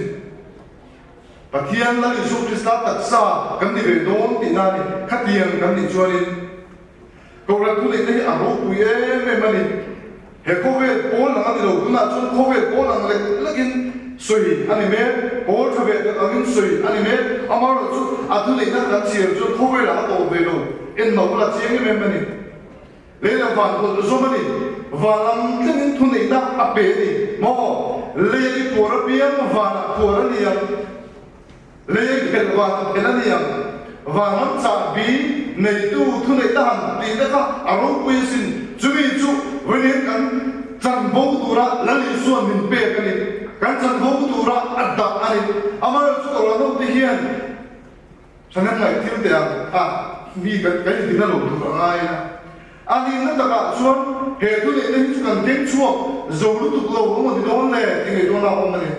Pathian Lal Isua Krista taksa kan ni ve dawn tihna a ni. Khatiang kan nih chuanin Kohhran thuneihna hi a ropui em em a ni. He khawvel pawl lang a ni lo, tunah chuan khawvel pawl ang lek lekin sawi a ni mek, pawl tha ve tak angin sawi a ni mek. Amaherawhchu a thuneihna kan chhiar chuan khawvelah a tawp ve lo, en lo la chiang em em a ni. Lei leh van pawlh zawm a ni. Van lam tlengin thuneihna a pe a ni maw? Lei a i phuar apiang vanah phuar a ni ang. Lei a i phelh vanah phelh a ni ang. Van lam chahbi neitu thuneihna han tihte kha a ropui asin. Chumi chu vawiin kan chanvo tura Lal Isua'n min pek a ni. Kan chanvo tura a dah a ni. Amaherawhchu Kohhranhote hian Thahnem ngaih thil teh ang a, mi kan kan intina lo tur a ngai a. A nihna takah chuan he thu neihna hi chu kan keng chhuak zo lutuk lo emaw ni dawn le tih ngaihtuahna a awm a ni.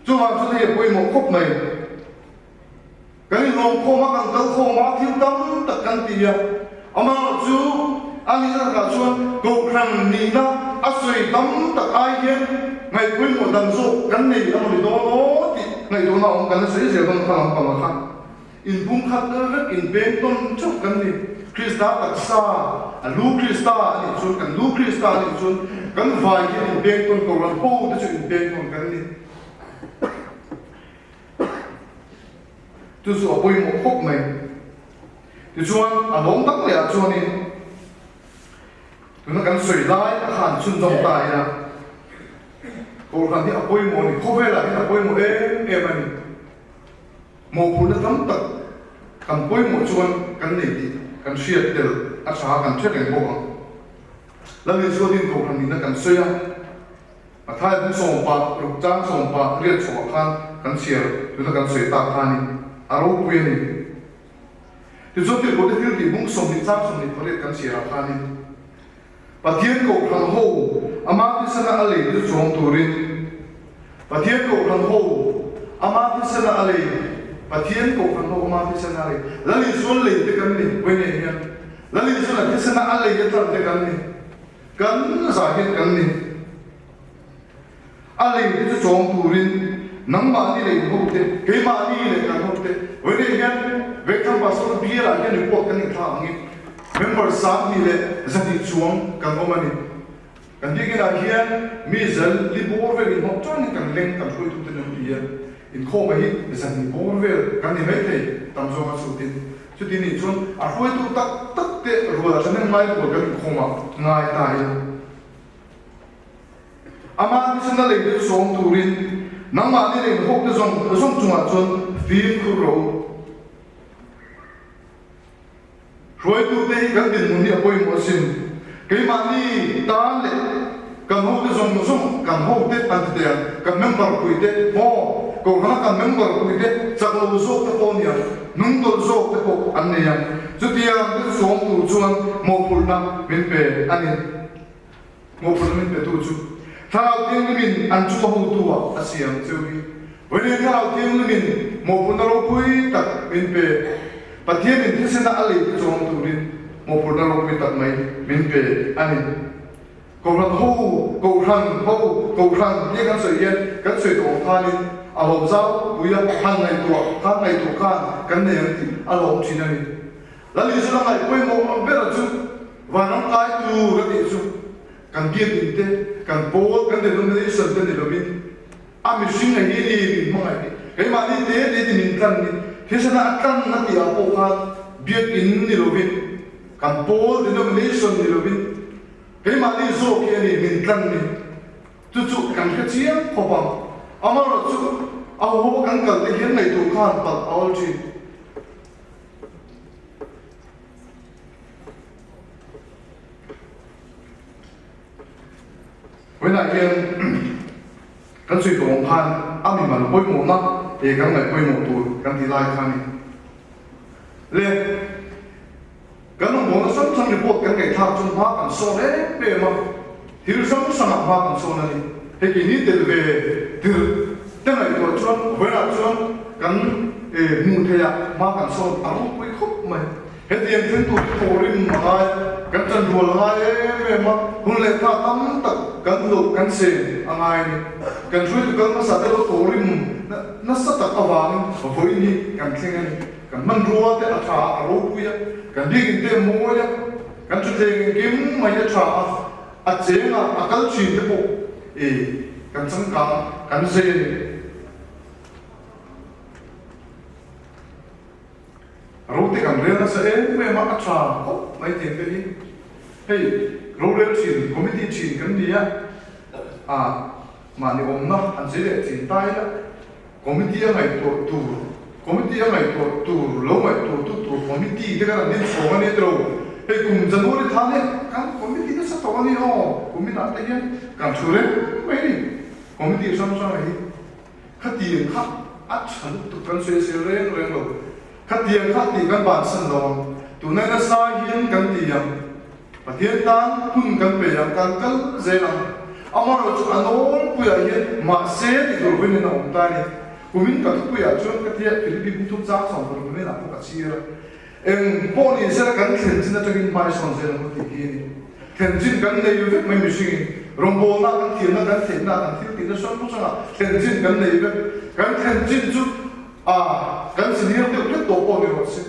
Chuvang chuan hei a pawimawh khawp mai. Kan inlawm khawm a, kan kal khawm a, thil tam tak kan ti a. Amaherawh chu a nihna takah chuan Kohhran nihna a sawi tam tak ai hian. Ngaihpawimawh dang zawk kan nei a mawni dawn aw tih ngaihtuahna awm kan la sawi zel dawn kha lampang a kha. Inpumkhat vek inpeng tawn chauh kan ni. Krista taksa, a lu Krista a nih chuan, kan lu Krista a nih chuan kan vai hian inpeng tawn Kohhran ho te chu inpeng tawn kan ni. Chu chu a pawimawh khawp mai. Tichuan a lawm tak leh ah chuanin Tuna kan sawi lai a khan chhunzawm ta ila, Kohhran hi a pawimawh a ni, khawvelah hian a pawimawh em em a ni. Mawhphurhna tam tak kan pawimawh chuan kan nei tih kan hriat tel a tha a, kan hre reng bawk ang. Lal Isua din Kohhran nihna kan sawi a, Matthai bung sawmpa ruk chang sawmpa riat chhoah khan kan chhiar tuna kan sawi tak khanin a ropui a ni. Tichuan tirhkohte thil tih bung 20 chang 28 kan chhiarah khanin Pathian Kohhran ho ama thisena a lei chu chawm turin Pathian Kohhran ho ama thisena a lei Pathian Kohhran ho ama thisena a lei Lal Isuan lei te kan ni vawiin hian Lal Isuan a thisena a lei a tlan te kan ni kan zah hian kan ni. A lei te chu chawm turin nangmahni leh in hote, keimahni leh kan hote, vawiin hian Vengthlang Pastor bialah hian report kan inthlak angin member 1200 chuang kan awm a ni. Kan biakinah hian mi zal li bawr vel inhawk chuanin kan leng kan hruaituten an ti a, inkhawmah hi 200 bawr vel kan ni maithei tam zawk a chutin. Chuti nih chuan a hruaitu tak tak te rual a thahnem ngai rual kan inkhawmah ngai ta ila. Amah ni chuna lei te chu sawm turin nangmahni lei hawk te zawng zawng chungah chuan fimkhur rawh u. Hruaitute hi kan dinhmun hi a pawimawh asin. Keimahni tan leh kan hote zawng zawng, kan hote an ti teh ang, kan member puite maw, Kohhrana kan member puite chak lo zawk te pawh a ni ang, hnungtawlh zawk te pawh an nei ang. Chutiang te chu sawm tur chuan mawhphurhna min pe a ni. Mawhphurhna min petu chu Thlarau Thianghlimin an chunga hotu ah a siam cheu hi. Vawiin Thlarau Thianghlimin mawhphurhna ropui tak min pe. Pathianin thisena a lei te chawm turin mawhphurhna ropui tak mai min pe a ni. Kohhran ho, Kohhran ho, Kohhran tia kan sawi hian kan sawi tawh ang khanin a hlawm zau pui a, han ngaihtuah khan ngaihtuah khan kan nei ang tih a hlawm thin a ni. Lal Isua ngaih pawimawh ang ber chu vanram kai tur a tih chu kan biakinn te, kan pawl, kan denomination te ni lovin a mihring a hi ni min hmangaih ni, keimahni te te ti min tlan ni, thisena a tlan a tih ah pawh khan biakinn ni lovin kan pawl, denomination ni lovin keimahni zawk hi a ni min tlan ni. Chu chu kan hre chiang khawp ang. Amaherawhchu a huho kan kal te hian ngaihtuah khan palh a awl thin. Vawiinah hian kan sawi tawh ang khan a mimal pawimawhna he kan ngaih pawimawh tur kan tih lai kha a ni. Le kan rawngbawlna hrang hrang report kan ngaihthlak chuan hma kan sawn em em a, thil hrang hrangah hma kan sawn a ni. Hei keini tel ve tirh te ngaihtuah chuan vawiinah chuan kan hmuh theih ah hma kan sawn a ropui khawp mai. Hetiang thil tur hi thawhrim a ngai, kan ṭanrual a ngai em em a, hun leh tha tam tak kan hlawh kan sen a ngai a ni. Kan hruaitu kal hmasa te lo thawhrim nasa tak avangin vawiin hi kan thleng a ni. Kan hmanrua te a tha a ropui a, kan biakinn te a mawi a, kan thutthleng engkim mai a tha a, a cheng a, a kal thin te pawh e kan changkang kan zei a ni. Rote kan rel nasa em em a, a tha khawp mai tih te hi hei rorel thin committee thin kan ni a, ah mahni awmna an zei leh thin ta ila committee a ngaihtuah tur committee a ngaihtuah tur lo ngaihtuah tu tur committee te kan an din chhawng a ni tilo hei kum January than hian kan committee nasa tawh a ni aw kuminah te hian kan thu reng mai a ni committee hrang hrang hi. Khatiang kha a tha lutuk kan sawi sel reng reng lo. Khatiang kha tih kan bansan lo ang. Tunah nasa hian kan ti ang. Pathian tan hun kan pe ang, kan kal zel ang. Amaherawhchu chu a nawlpuiah hian mahse ti tur vawiin a awm ta a ni. Kumin ka thupuiah chuan ka tia Philippi bung thum chang 16 kuminah pawh ka chhir a. Eng pawh ni sela kan thlen chin atangin hmaisawn zel ang u tih hi a ni. Thlen chin kan nei vek mai mihringin. Rawngbawlna kan thiamna, kan theihna, kan thil tihna hrang hrangah thlen chin kan nei vek. Kan thlen chin chu a kan senior deuh hlek tawh pawh ni rawh se,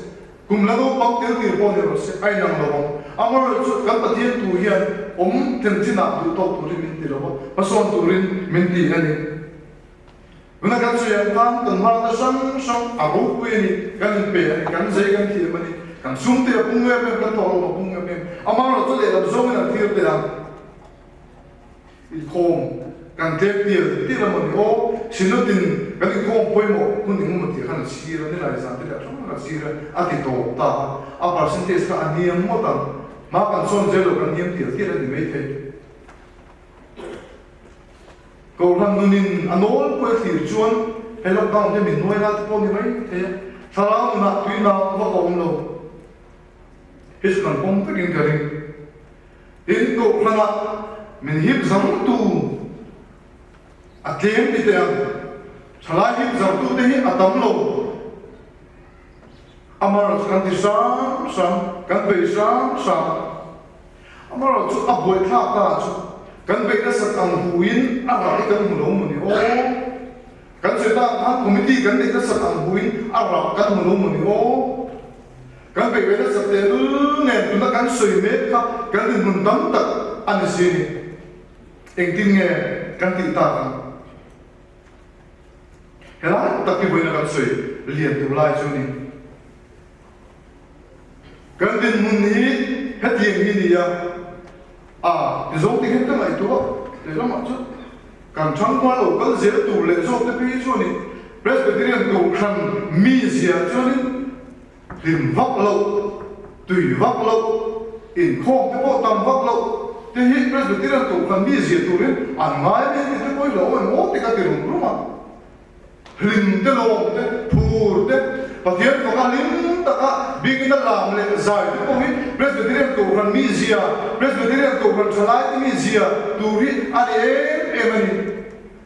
kum la naupang tel tir pawh ni rawh se, a inang lo ang. Amaherawhchu kan Pathian tu hian awm thlen chinah duh tawk turin min ti lo a, hmasawn turin min ti a ni. Tuna kan sawi ang khan kan hmalakna hrang hrang a ropui a ni, kan inpe a ni, kan zei kan thiam a ni, kan sum te a pung em em, kan thawhlawm a pung em em, amaherawhchu lehlam zawngin an thlir teh ang. Inkhawm kan tlem tial tial a mawni aw, Synod-in kan inkhawm pawimawh hun engemaw tih khan a chhir a, nilai zan te leh a hrang hrang a chhir a, a ti tawp ta a, a percentage kha a hniam ngawt ang, hma kan sawn zel lo kan hniam tial tial a ni maithei. Kohhran nunin a nawl pawh a thlir chuan he lockdown hi min nuai lai te pawh a ni mai thei a, thlarau nunah tuina vak a awm lo hi chu kan pawm vekin ka ring. Tin, kohhranah min hip zangtu a tlem ti teh ang, thalai hip zangtute hi a tam lo. Amaherawhchu kan ti hrang hrang, kan bei hrang hrang. Amaherawhchu a buaithlak ta chu kan bei nasat ang huin a rah hi kan hmu lo maw ni aw. Kan sawi tak ang khan committee kan neih nasat ang huin a rah kan hmu lo maw ni aw. Kan beih ve nasat tehlul nen tuna kan sawi mek kha kan dinhmun tam tak a ni si a ni. Engtin nge kan tih tak ang? Helai tak hi vawiina kan sawi lian tur lai chu a ni. Kan dinhmun hi hetiang hi ni a, a ti zawng te hian ka ngaihtuah lehlamah chuan kan thangkual lo kal zel tur leh zawk te phei hi chuan ih Presbyterian Kohhran mizia chuanin Hlim vak loh, tui vak loh, inkhawm te pawh tam vak loh te hi Presbyterian Kohhran mi zia turin an ngai mai tih te pawh hi lo awm em aw ti ka ti rum rum a. Hlim te lawm te, phur te, Pathian faka hlim taka bikin a lam leh zai te pawh hi Presbyterian Kohhran mi zia, Presbyterian Kohhran thalai te mi zia tur hi a ni em em a ni.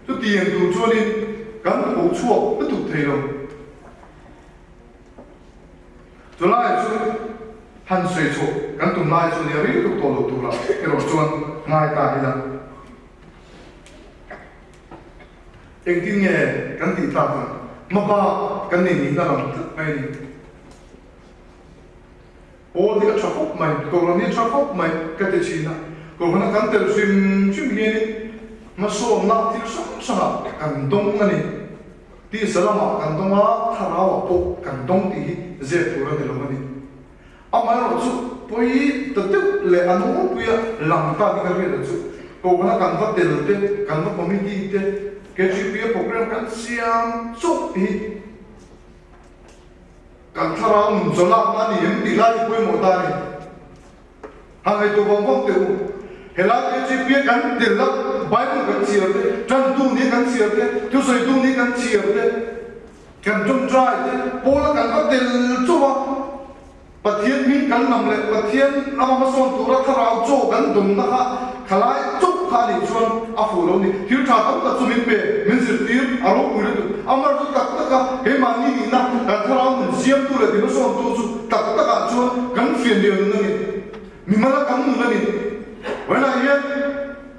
Chutiang tur chuanin kan tho chhuak lutuk thei lo. Chulai chu han sawi chhuah kan tum lai chu nia ril tuk tawh lo turah erawh chuan ngai ta ila. Engtin nge kan tih tlak ang? Hmabak kan nei nihna lam tlat mai a ni. Pawl hi a tha khawp mai, Kohhran hi a tha khawp mai ka ti thin a. Kohhrana kan tel hrim hrim hianin hmasawnna thil hrang hrangah kan dawng a ni. Tisa lamah kan dawng a, thlarauah pawh kan dawng tih hi zep tur a ni lo a ni. Amaherawhchu pawi ta deuh leh a nawlpuia lang ta ni ka hriat chu Kohhrana kan va tel te, kan va committee te, KGP-a program kan siam chawp hi Kan thlarau nun chaw lakna a ni em tih lai hi pawimawh ta a ni. Han ngaihtuah vang vang teh u. Helai KGP a kan tel a, Bible kan chhiar te, tantu ni kan chhiar te, thusawitu ni kan chhiar te, kan tawngtai te, Paula kan va tel chauh a, Pathian hming kan lam leh Pathian lama hmasawn tura thlarau chaw kan dawnna kha khalai chauh kha a nih chuan a fuh lo ni. Thil tha tam tak chu min pe, min zirtir, a ropui lutuk. A mar chu tak taka keimahni nihna kan thlarau nun siamtu leh ti hmasawntu chu tak takah chuan kan fian lian nun a ni. Mimala kan nun a ni. Vawiinah hian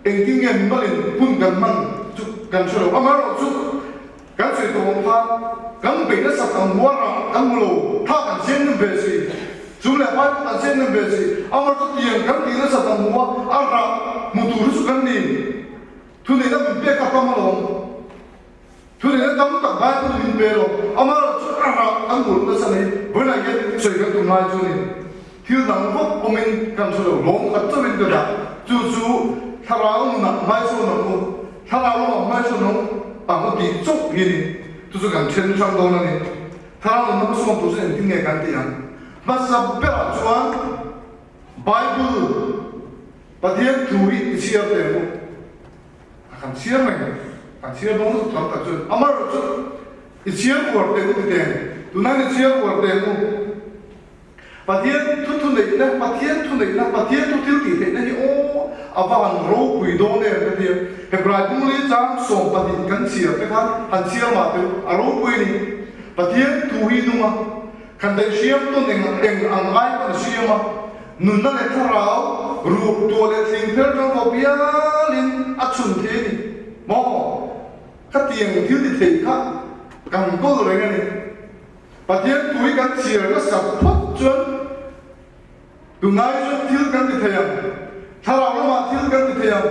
engtin nge mimalin hun kan hman chu kan hre lo. Amaherawhchu Kan sawi tawh ang khan kan beih nasat ang huar ah kan hmu lo, thla kan siam nem ve si, chum leh pai pawh kan siam nem ve si, amar chu tiang kan tih nasat ang hua a rah hmu tur hi chu kan ni. Thuneihna min pek a tam alawm, thuneihna tam tak Bible in min pe alawm, amar chu a rah kan hmu lo nasa mai, vawiinah hian sawi kan tum lai chu a ni. Thil dang vak awmin kan hre lo, lawm khat chauhin ka dah, chu chu thlarau nunah hmaichhawn ang u, Thlarau lamah hmaichhawn ang ang u tih chauh hi a ni. Chu chu kan then hrang dawn a ni. Thlarau nunna hmasawn tur chu engtin nge kan tih ang? Hmasa berah chuan Bible, Pathian thu hi i chhiar teh ang u. A kan chhiar reng, kan chhiar dawn lutuk tam tak chuan amaherawhchu i chhiar uar teh u ti teng. Tunah hian i chhiar uar teh ang u. Pathian thu thuneihna, Pathian thuneihna, Pathian thu thil tih theihna hi aw a va han ropui dawn em ka ti a. Hebrai bungli chang 12 kan chhiar te khan han chhiar mah teh u, a ropui a ni. Pathian thu hi nung a, khan daih hriam tawn eng eng ang ai pawn a hriam a, nunna leh thlarau. Ruh tuah leh thling phel tang khawp hialin a chhun thei a ni maw? Khatiang thil ti thei kha kan kawl reng a ni. Pathian tui kan chhiar nasat phawt chuan tunlai chuan thil kan ti thei ang, thlarau lamah thil kan ti thei ang.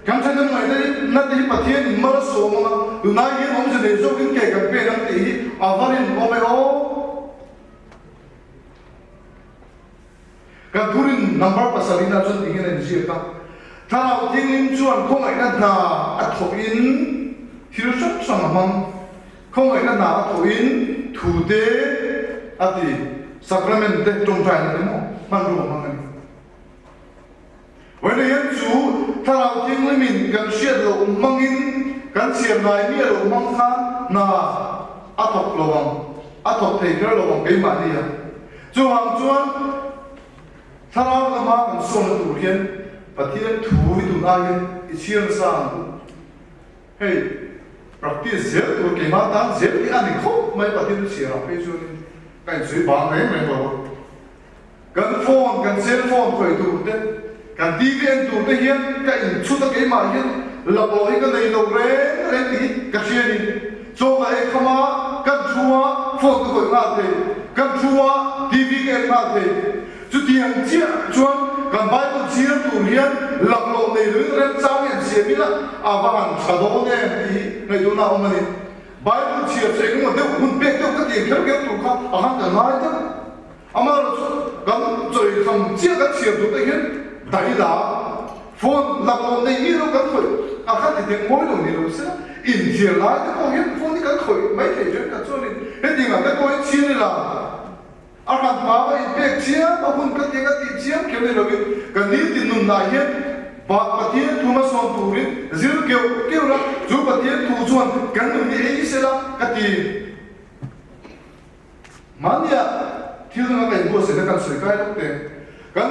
Kan thahnem ngaihna hi na te hi Pathian in mal a sawm ang a, tunlai hian awmze nei zawkin ke kan pen ang tih hi a va rinawm e aw. Kan thurin number pasarihna chuan ti hian a inziak a, Thlarau Thianghlim chuan khawngaihna hna a thawhin thil hrang hrang a hmang. Khawngaihna hna a thawhin thute a ti, sacrament te, tawngtaina te maw hmanrua a hmang a ni. Vawiin hian chu Thlarau Thianghlimin kan hriat loh hmangin kan chhiar ngai miah loh hmang khan hna a thawk lo ang, a thawk thei kher lo ang keimahni a. Chuvang chuan Thlarau lama kan sawnna tur hian Pathian thu hi tun aiin i chhiar nasa ang u. Hei practice zel tur keimah tan zel hi a ni khawp mai Pathian thu chhiarah phei chuanin ka insawi bang reng reng lo a. Kan phone, kan cell phone khawih tur te, kan TV en tur te hian ka inchhut a keimah hian laklawh hi ka nei lo reng reng tih hi ka hria ni. Chaw ka ei kham a, kan thu a, phone ka khawih nghal thei, kan thu a, TV ka en nghal thei. Chutiang chiah chuan kan Bible chhiar tur hian laklawh nei loin remchang hi an siam ila a va han tha dawn em tih hi ngaihtuahna a awm a ni. Bible chhiar chu engemaw deuh hun pek deuh ka ti kher kher tur kha a han ka ngai deuh. Amaherawh chu kan chawi tham chiah kan chhiar duh te hian daila phone laklawh nei mi lo kan khawih a kha ti teng mawi lo ni lo se la, inthiar lai te pawh hian phone hi kan khawih mai thei ṭhen khat chuanin hetiang ah te pawh hian chhiar ila a hran pa va inpek chiam a hun ka tiang a tih chiam kher ni loin kan nitin nunah hian Bah Pathian thu hmasawn turin zir keuh keuh la, chu Pathian thu chuan kan nun hi ei sela ka ti. Mahnia thil danga ka inbuatsaihna kan sawi kai lawk teng. Kan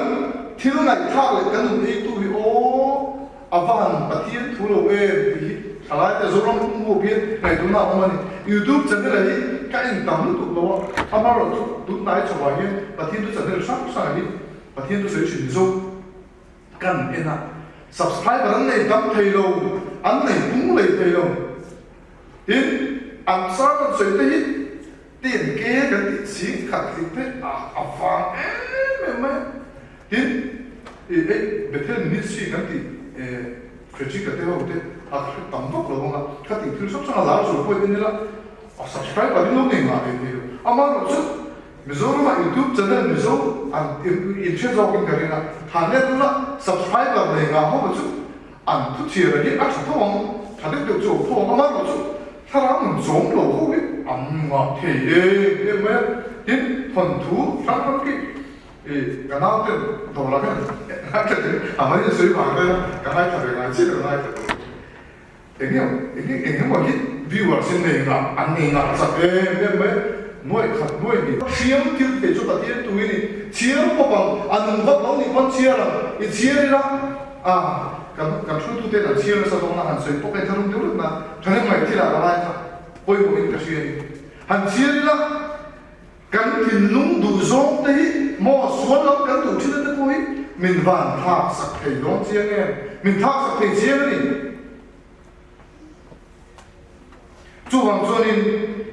thil ngaihthlak leh kan nun eitu hi aw a va han Pathian thu lo em tih hi thalai te Zoram pumhmuak hian ngaihtuahna a awm a ni. YouTube channel ah hi ka en tam lutuk lo a, amaherawhchu tunhnai chhoah hian Pathian thu channel hrang hrangah hi Pathian thu sawi thin Mizo kan en a, subscriber an nei tam thei lo, an nei pung lei thei lo. Tin, an sermon sawi te hi ten ke kan tih ching khat tling te a a vang em em mai a. Tin, i hei Bethel Ministry kan tih eh Frederick a te ho te a hre tam vak lo ang a, kha tih thil hrang hrang a lar zual pawhin en ila a subscriber in lo nei ngah ve thei lo. Amaherawhchu Mizoramah YouTube channel Mizo an inhre zawkin ka ring a, thahnem tuna subscriber nei ngah ho chu an thu chhiar hi a tha tho ang, tha deuh deuh chu a awm tho ang, amaherawh chu thlarau nun zawm lo ho hi an ngah thei em em mai a, tin thawnthu hrang hrang khi ih ka nau ten dawrah hian an tha thei a mai a sawi vang daih a, ka ngaithla ve ngai chiah ka ngaithla ve. Enge enge engemaw hi viewers in nei ngah an nei ngah chak em em mai nuaih khat nuaih ni. Hriam thil thei chu Pathian tu i ni. Chhiar pawp ang, a nung vak lo nih pawn chhiar ang. I chhiar ila a kan kan hruaitu ten an chhiar nasa dawn a, han sawi pawk a intharum deuh reuh na thahnem ngaih thil ah ka lai kha pawimawh in ka hria ni. Han chhiar ila kan thinlung duh zawng te hi maw sual lam kan duh thin a te pawh hi min van thlak sak thei dawn chiang em? Min thlak sak thei chiang a ni. Chuvang chuanin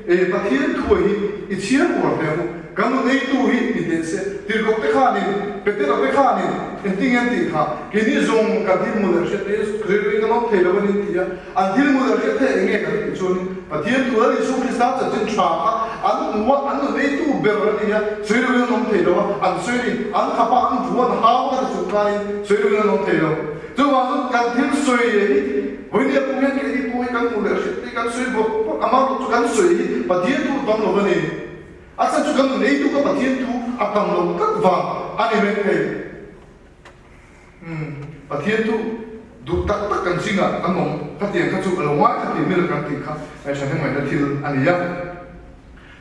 e Pathian thuai hi i chhiar uar hle ang u. Kan nun eitu hi ni teh se. Tirhkoh te khanin, Petera te khanin engtin an tih kha, keini zawng kan thil hmu leh hriat te rilru kan awm thei lo a ni an ti a. An thil hmu leh hriat te eng nge kan tih chuanin Pathian thu Lal Isua Krista chanchin tha kha an hmu a, an nun eitu ber a ni a, sawi loin an awm thei lo a, an sawi ni, an khap a, an vu, an hau a ti chung khanin sawi loin an awm thei lo. Chuvang chuan kan thil sawi hi vawinia pawh hian keini pawh hi kan hmu leh hriat te kan sawi bawk bawk, amaherawh chu kan sawi hi Pathian thu a tam lo a ni. A chhan chu kan nun eitu kha Pathian thu a tam lo tlat vang a ni mai thei. Umm Pathian thu duh tak tak kan zingah kan awm khatiang kha chu a lo ngai kha tih mila kan tih kha ngaihthla ngaihna thil a ni a.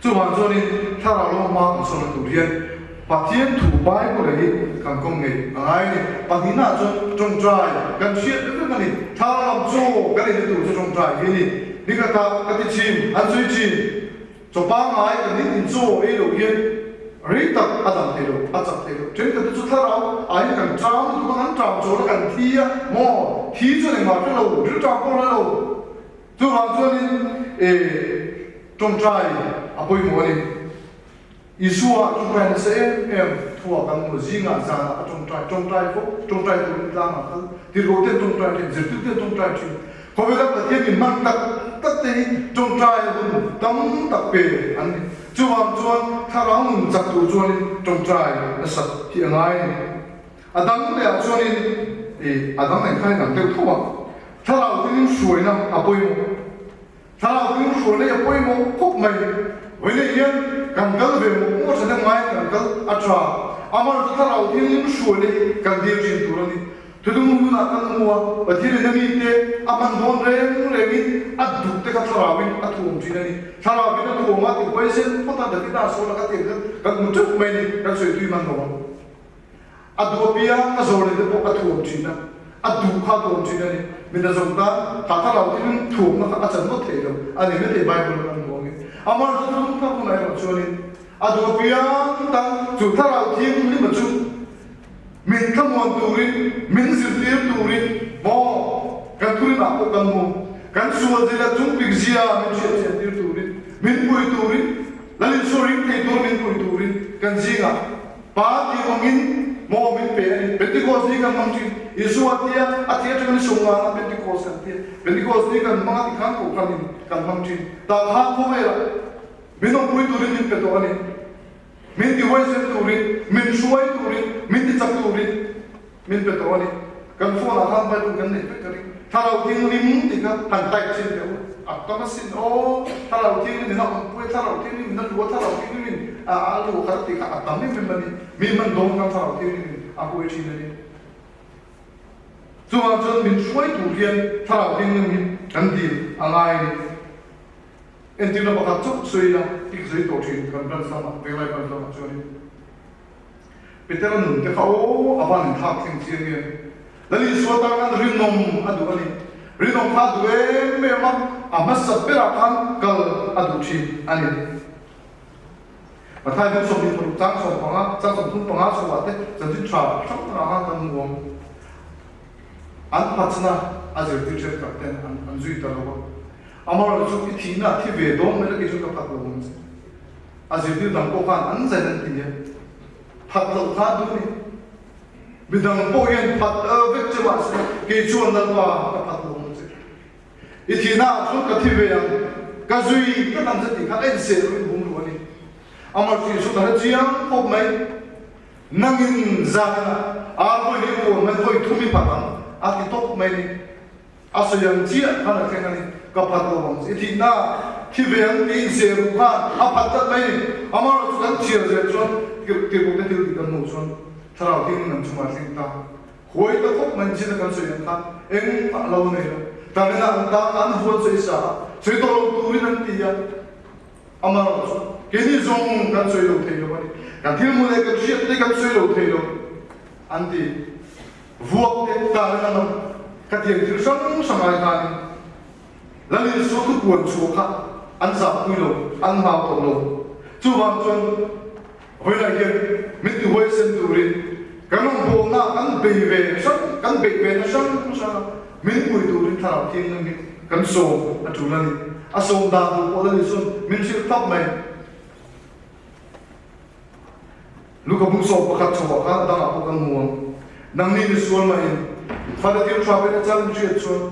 Chuvang chuanin thlarau lo hma kan sawn tur hian Pathian thu Bible hi kan kawm ngei a ngai a ni. Pahnihnaah chuan tawngtai kan hriat vek vek a ni. Thlarau lam chu kan inne tur chu tawngtai hi a ni. Nikhatah ka ti thin, an sawi thin. Chaw pangngai kan nitin chaw ei loh hian rei tak a dam thei lo, a chak thei lo. Thenkhat te chu thlarau ah hian kan chang lutuk a. rilṭam chawl a kan thi a maw? Thi chuan engmah hre lo, rilṭam pawh hre lo. Chuvang chuanin e ṭawngṭai a pawimawh a ni. Isua ṭawngṭai nasa em em thua kan hmu zingah zanah a ṭawngṭai, ṭawngṭai fo, ṭawngṭai turin tlangah kal, tirhkoh ten ṭawngṭai ṭhin, zirtir ten ṭawngṭai ṭhin. Khawvela Pathian min hman tak tak te hi ṭawngṭai hun tam tak pe an ni. Chuvang chuan thlarau nun chak tur chuanin ṭawngṭai nasat hi a ngai a ni. A dang lehah chuanin i a dang nen khan in ang deuh tho a, thlarau tinin hruaina a pawimawh. Thlarau tinin hruaina hi a pawimawh khawp mai. Vawiinah hian kan kal ve mawh mawh tha deuh ngaiin kan kal a tha. Amaherawhchu thlarau tinin hruaina hi kan dil thin tur a ni. Thuthlung hunah kan hmu a, Pathianin a mite a hman dawn reng rengin a duhte kha thlarauin a thuam thin a ni. Thlarauin a thuam a tih huaisen phawt a, Davida sawn a ka tih ang khan kan hmu teuh mai a ni, kan sawi tui hman lo ang. A duh apiang a zawr leh te pawh a thuam thin a, a duh kha a thuam thin a ni. Mi hna zawng tan kha thlarau thilin thuamna kha a chan ngawt thei lo a ni maithei Bible a kan hmu angin. Amaherawhchu thuthlung thar hunah erawh chuanin a duh apiang tan chu thlarau thianghlim a chu min thlamuan turin, min zirtir turin maw kan thurinah pawh kan hmu. Kan sual zela chungpik zia min hriatchian tir turin, min pui turin, Lal Isua ring thei tur min pui turin kan zingah Pa tih angin maw min pe a ni. Pentecost ni kan hmang thin. Isua a tia, a thi atanga ni sawmngana Pentecost kan tia. Pentecost ni kan hmang a tikhan kohhran in kan hmang thin. Tah khan khawvelah min awmpui turin min pe tawh a ni. Min ti huaisen turin, min hruai turin, min ti chak turin min pe tawh a ni. Kan phone ah khan Bible kan neih vek ka ring. Thlarau Thianghlim tih kha han type chin teh u. A tam asin aw, Thlarau Thianghlim in a awmpui a, Thlarau Thianghlim in a lu a, Thlarau Thianghlim in a lu khat a tih kha a tam em em a ni. Mi hman dawn khan Thlarau Thianghlim in a huai thin a ni. Chuvang chuan min hruai tur hian Thlarau Thianghlim hi kan dil a ngai a ni. Entirna pakhat chauh sawi ila, i ka sawi tawh thin kan branch lamah, Venglai branch lamah chuanin. Petera nun te kha aw a van inthlak thleng chiang em? Lal Isua tan khan rinawm a duh a ni. Rinawm kha a duh em em a, a hmasa berah khan kal a duh thin a ni. Matthai bung 26 chang 15, chang 35 chhoah te chanchin tha hrang hrangah khan kan hmu ang. An phatna a zirtir thenkhat ten an zui ta lo a. Amaherawhchu i thihna a thi ve dawn mai la kei chuan ka phat lo ang che. A zirtir dang pawh khan an zain an ti a, phat loh kha a duh ni. Midang pawh hian phat vek che mahse kei chuan Lalpa ka phat lo ang che. I thihna ah chuan ka thi ve ang, ka zui tlat ang che tih khan a inseh loh in hum luh a ni. Amar chu Isua ka hre chiang khawp mai. Nangin zaninah ar vawi leh kuan mai vawi thum i phat ang a ti tawp mai ni. A sawi ang chiah khan a thleng a ni. Ka phat lo ang che. I thihna thi ve ang tiin Zeru khan a phat tlat mai ni. Amaherawhchu chu kan chhiar zel chuan tirhkohte thil tih kan hmuh chuan Thlarau Thianghlim an chungah a thleng ta. Huai ta khawp mai chin a kan sawi ang khan engmah lo a nei lo. Tangena an tang an vuan sawi sa a, sawi tawh lo turin an ti a. Amaherawhchu keini zawng kan sawi lo thei lo a ni. Kan thil hmuh leh kan hriat te kan sawi lo thei lo an ti. Vuak te tan in an awm. Khatiang thil hrang hrang ai khanin Lal Isua thu puan chhuah kha an zahpui lo, an hlau tawh lo. Chuvang chuan vawilah hian min ti huaisen turin kan rawngbawlna kan bei ve hrang, kan beih ve na hrang hrang a, min pui turin Thlarau Thianghlim hi kan sawm a tul a ni. A sawm dan tur pawh Lal Isua'n min hrilh thlap mai. Luka bung 11 chhoah khan a dangah pawh kan hmu ang. Nangni mi sual mahin fate thil tha pe na chang in hriat chuan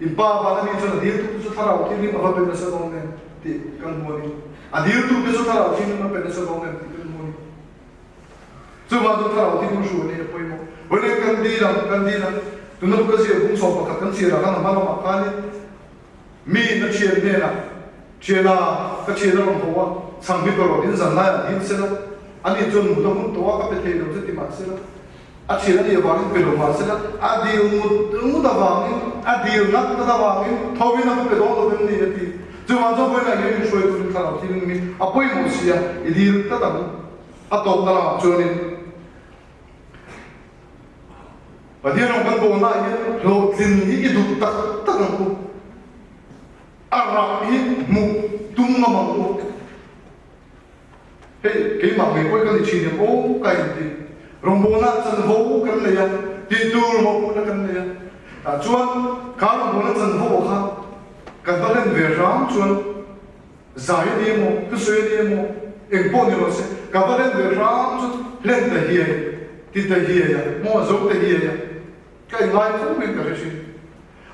in pa vana mi chuan a diltu te chu thlarau thianghlim a va pe nasa dawn em tih kan hmu a ni. A diltu te chu thlarau thianghlim a pe nasa dawn em tih kan hmu a ni. Chuvang chuan thlarau thianghlim hruai nei a pawimawh. Vawiin kan dil ang, kan dil ang. Tuna Luka ziah bung 11 kan chhiarah khan a hma lamah khanin Mi in a thian hnenah, Thiana, ka thian a rawn haw a, chhang mi ka rawh in zan laiah dil sela, ani chuan mut a hun tawh a, ka pe thei lo che ti mah sela, a thian a nih avangin pe lo mah sela, a dil ngut ngut avangin, a dil ngat ngat avangin tho in a va pe dawn lo em ni a ti. Chuvang chuan vawiinah hian in hruai turin thlarau thil mi a pawimawh si a, i dil tlat ang. A tawpna lamah chuanin. Pathian rawng kan bawlnaah hian hlawhtlin hi i duh tak tak ang u. A rah hi hmuh tum ngam ang u. Hei keimah ngei pawh hi ka ni thin em aw ka inti. Rawngbawlnaah chanvo kan nei a. Tih tur mawhphurhna kan nei a. Tah chuan kha rawngbawlna chanvo kha kan va hlen ve hram chuan zai a ni emaw, thusawi a ni emaw, eng pawh ni rawh se, ka va hlen ve hram chu hlen ta hiai, ti ta hiai a, maw zo ta hiai a, ka inngai fo mai ka hre thin.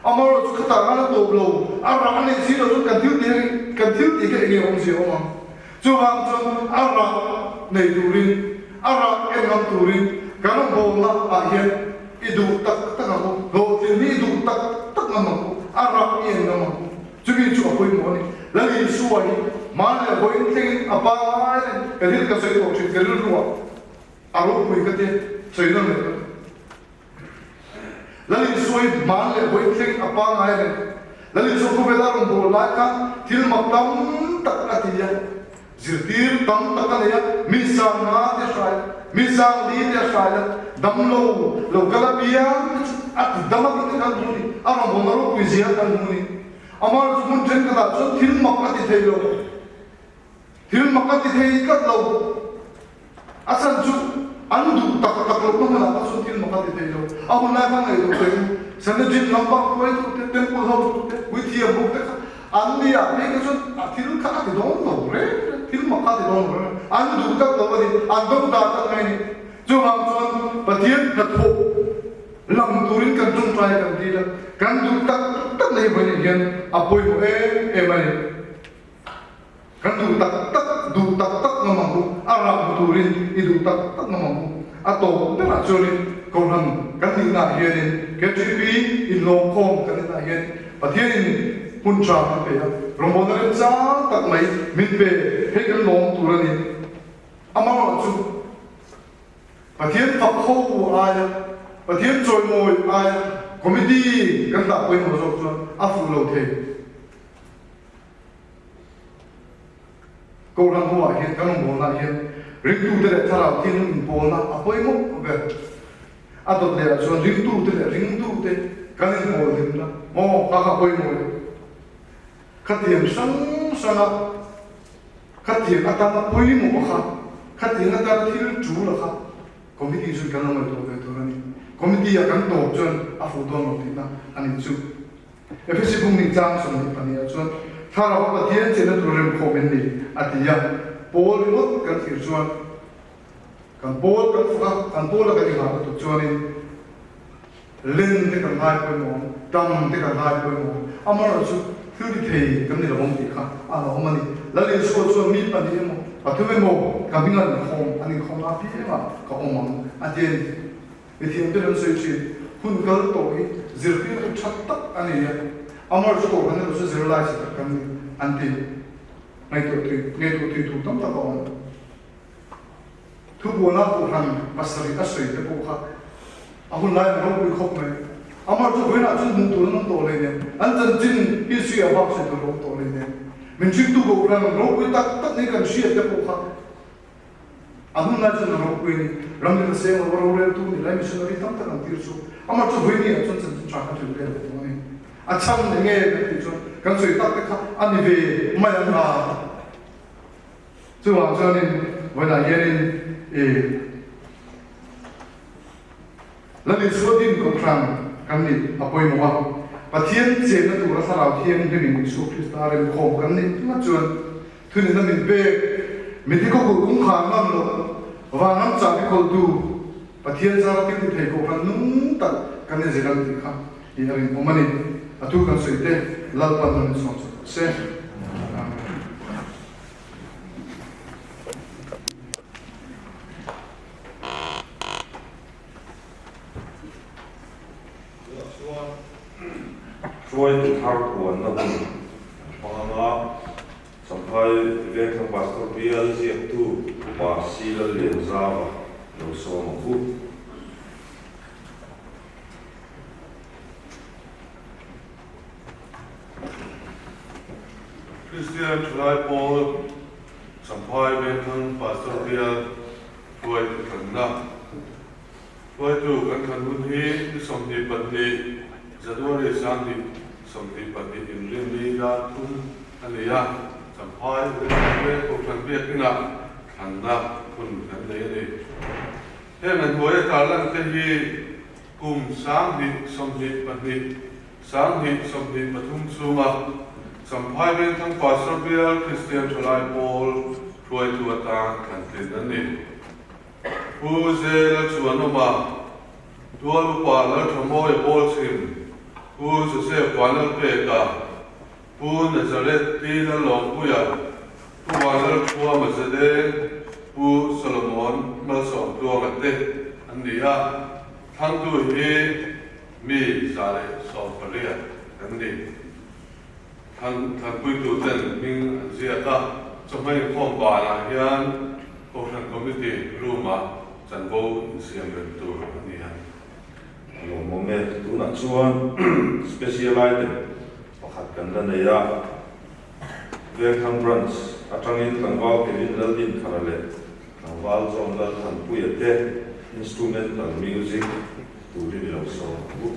Amaherawhchu khatah khan a tawp lo, a rah a neih si loh chuan kan thil tih hi kan thil tih kha eng nge awmzia awm ang? Chuvang chuan a rah nei turin, a rah en ngam turin kan rawngbawlna ah hian i duh tak tak ang u, hlawhtlin hi i duh tak tak ngam ang u, a rah i en ngam ang u. Chumi chu a pawimawh a ni. Lal Isua hi hmanleh vawiin thlengin a pangngai reng, ka thil ka sawi tawh thin, ka rilru ah a ropui ka tia sawi nawn leh dawn. Lal Isua hi hman leh vawi thleng a pangngai reng. Lal Isua khawvel a rawn bawl lai khan thil mak tam tak a ti a, zirtir tam tak a nei a, mi sang nga te a hrai a, mi sang li te a hrai a, damlo lo kal a piang te chu a ti dam a tih te khan hmu ni, a rawn bawl na ropui zia khan hmu ni. Amah chu hmun thenkhatah chuan thil mak a ti thei lo. Thil mak a ti thei tlat lo. A chhan chu an duh tak tak lohna hmunah kha chuan thil mak a ti thei lo. A hun lai khan ngaihtuah thei u. Sanhedrin lampang hruaitute, temple hotute, puithiam bawkte kha an ni ah phei kha chuan a thil kha a ti dawn lo reng reng, thil mak kha a ti dawn lo reng reng. An duh tlat lo a ni, an do dan tlat mai a ni. Chuvang chuan Pathian hnathawh lang turin kan tawngtai kan dil a, kan duh tak tak na hi vawiin hian a pawimawh em em a ni. Kan duh tak tak, duh tak tak ngam ang u, a rah hmu turin i duh tak tak ngam ang u. A tawp berah chuanin Kohhran kan nihnaah hianin KTP inlawmkhawm kan nihnaah hian Pathianin hun tha min pe a, rawngbawlna remchang tak mai min pe, hei kan lawm tur a ni. Amaherawhchu Pathian fak ho aia, Pathian chawimawi aia committee kan dah pawimawh zawk chuan a fuh lo thei. Kohhran hoah hian kan rawngbawlnaah hian ringtute leh thlarau thianghlim inpawlna a pawimawh ber. A dawt lehah chuan ringtute leh ringtute kan inpawl hlimna maw kha kha a pawimawh leh. Khatiang hrang hranga khatiang atana pawimawh kha, khatiang atana thil tul a kha committee chuan kan lo ngaihtuah ve tur a ni. Committee ah kan tawp chuan a fuh dawn lo tihna a nih chu. Efesi bung nih chang 22 ah chuan Thlarau Pathian chenna tur remkhawm in ni a ti a, Paul ringawt kan thlir chuan kan Paul kan fak a, kan Paul a kan inghah lutuk chuanin len te kan ngai pawimawh ang, tam te kan ngai pawimawh ang, amaherawhchu thil ti thei kan ni lo ang tih kha a hlauhawm a ni. Lal Isua chuan mi pahnih emaw pathum emaw ka hming an inkhawm, an inkhawmna apiangah ka awm ang a ti a ni. Mithiam te lam sawi thin, hun kal tawh hi zirtirtu tha tak a ni a, Amar chu kohhran erawh chu zirlai chhe tak kan ni an ti. Ngaihtuah tui, ngaihtuah tui tur tam tak a awm. Thubuana kohhran pasarih a sawi te pawh kha a hun lai an ropui khawp mai. Amar chu vawiinah chuan hmuh tur an awm tawh hlei nen, an chanchin history ah bak sawi tur a awm tawh hlei nen. Min hringtu kohhran ropui tak tak ni kan hriat te pawh kha A hun lai chuan a ropui a ni. Ram leh seng lo a roreltu ni lai missionary tam tak an tir chu amah chu vawi ni ah chuan chanchin tha kha thil vel ve tawh a ni. A chhan eng nge kan tih chuan kan sawi tak te kha a ni ve mai ang a. Chuvang chuanin vawiinah hianin i Lal Isua din kohhran kan nih a pawimawh a. Pathian chenna tura Thlarau Thianghlimin Isua Krista remkhawm kan nih tlat chuan Thunina min pek, mithi khawkulh kawngkhar ngam loh, vanram chahbi khawltu, Pathian zara thil ti thei kohhran nung tak kan inzir ang tih kha i a rinawm a ni. A thu kan sawi te Lalpan a min sawm chak rawh se. Amen. Tunah chuan hruaitu thar puanna hun an hmang anga Champhai Vengthlang Pastor Bial ziaktu Upa Si Lallianzava lo sawm ang u. Kristian Thalai Pawl Champhai Vengthlang Pastor Bial hruaitu thlanna Hruaitu kan thlan hun hi ni 22 January 2022 inrinni dar thum a ni a, Champhai Veng Kohhran Biakinah thlanna hun kan nei a ni. Heng an hnuaia tarlan te hi. Kum 2022, 2023 chhunga Champhai Vengthlang Pastor Bial Kristian Thalai Pawl hruaitu atan thlan tlin an ni. Pu Zela Chuanawma, Tual Upa Lalthamawia Bawlchhim, Pu Joseph Vanlalpeka, Pu Nazareth Pi Lalawmpuia, Pu Vanlalthuama Zedeng, Pu Solomon Malsawmtluanga te an ni a, thlangtu hi mi 118 an ni. Thlan thlanpuituten hming an ziak a, chawhma inkhawm banah hian Kohhran Committee room-ah chanvo insiam rem tur a ni ang. A lawmawm e. Tunah chuan special item pakhat kan la nei a, Vengthlang Branch atangin tlangval Kevin Laldinthara leh tlangval John Lalthanpuia te instrumental music turin i lo sawm ang u.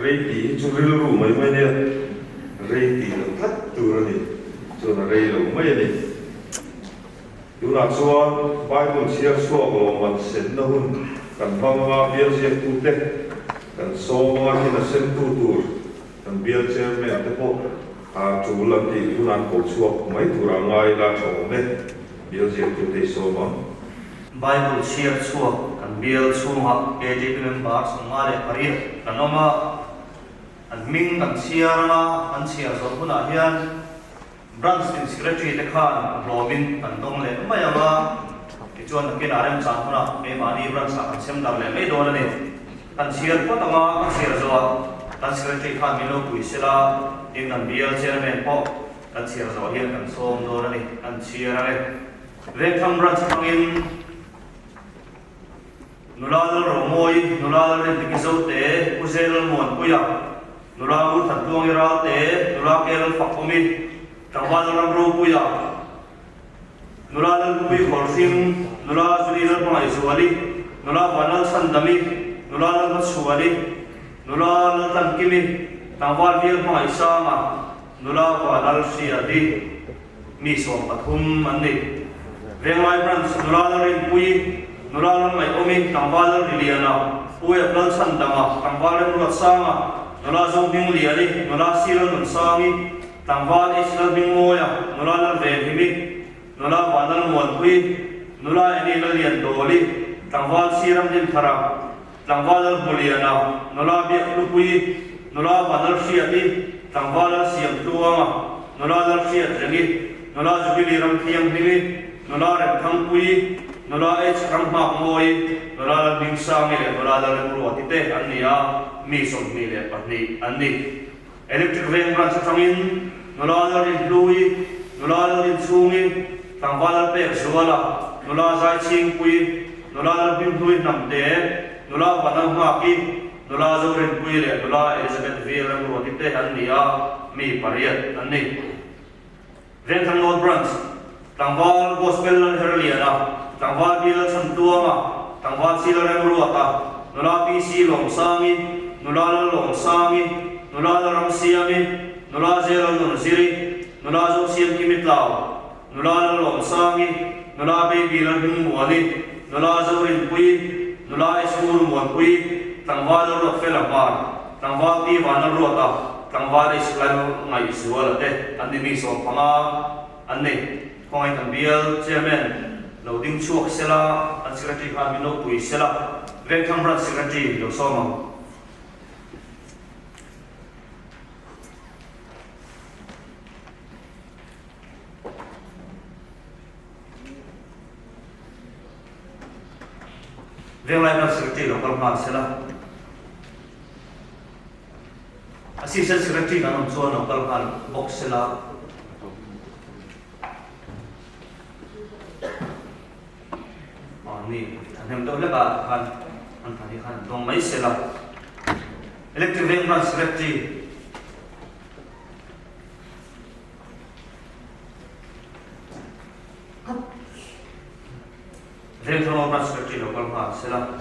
Rei tih hi chu rilru mai mai nia, rei tih loh tlat tur a ni. Chuan a rei lo mai a ni. Tunah chuan Bible chhiar chhuak lawmman senna hun kan hmang anga bial ziaktute kan sawm anga thil a semtu tur kan bial chairman te pawh a tul an tih hun an ko chhuak mai tura ngai la tha awm e, bial ziaktute i sawm ang. Bible chhiar chhuak kan bial chhungah KJP member 58 kan awm a, an hming kan chhiar anga an chhiar zawh hunah hian Branch tin Secretary te khan hlawmin kan dawng leh mai ang a, tichuan nakinah remchang hunah keimahni Branch ah kan sem dar leh mai dawn a ni. Kan chhiar phawt ang a, ka chhiar zawh kan Secretary khan min lo pui sela, tin kan bial Chairman pawh kan chhiar zawh hian kan sawm dawn a ni, kan chhiar ang e. Vengthlang Branch atangin Nula Lalromawi, Nula Lalrindiki Zote, Pu Zel Lalmuanpuia, Nula Ngurthatluangi Ralte, Nula Ke Lalfakawmi, Tlangval Lalram Ropuia, Nula Lalpui Khawlhring, Nula Zuli Lalhmangaihzuali, Nula Vanlalchhandami, Nula Lalhmachhuani, Nula Laltlankimi, Tlangval Bial Hmangaihsanga, Nula Vanlalhriati. Mi 13 an ni. Venglai Branch nula Lalrinpuii, nula Lalngaihawmi, tlangval Lalriliana, Pu Ep Lalchhandama, tlangval Remruatsanga, nula Zohmingliani, nula Si Lalnunsangi, tlangval H Lalhmingmawia, nula Lalvenhimi, nula Vanlalmuanpuii, nula Eni Lalliandawli, tlangval Si Ramdinthara, tlangval Lalhmuliana, nula Biaklupuii, nula Vanlalhriati, tlangval Lalsiamtluanga, nula Lalhriatrengi, nula Jubilee Ramthianghlimgi, nula Remthangpuii, nula H Ramnghakmawii, nula Lalhmingsangi leh nula Lalremruati te an ni a, mi 22 an ni. Electric Veng Branch atangin nula Lalrinhluii, nula Lalrinchhungi, tlangval Lalpekzuala, nula Zaichhingpuii, nula Lalhminghlui Hnamte, nula Vanlalnghaki, nula Zorinpuii leh nula Elizabeth V Remruati te an ni a, mi pariat an ni. Vengthlang North Branch, tlangval Gospel Lalherliana, tlangval Bial Chhantuanga, tlangval Sila Remruata, nula PC Lawmsangi, nula Lallawmsangi, nula Lalramsiami, nula Zelalnunziri, nula Zosiamkimi Tlau, nula Lallawmsangi, nula Baby Lalhmingmuani, nula Zorinpuii, nula Esmur Muanpuii, tlangval Lalruatfela Hmar, tlangval Pi Vanlalruata, tlangval H Lalngaihzuala te an ni mi 15 an ni. Khawngaih kan bial Chairman lo ding chhuak sela, an Secretary khan min lo pui sela, Vengthlang Branch Secretary lo sawm ang. Venglai Branch Secretary lo kal nghal sela. Assistant Secretary kan awm chuan lo kal nghal bawk sela. Ni, thahnem deuh hlek ah khan an pahnih khan an dawng mai sela. Electric Veng Branch Secretary Vengthlang Branch Secretary lo kal nghal sela.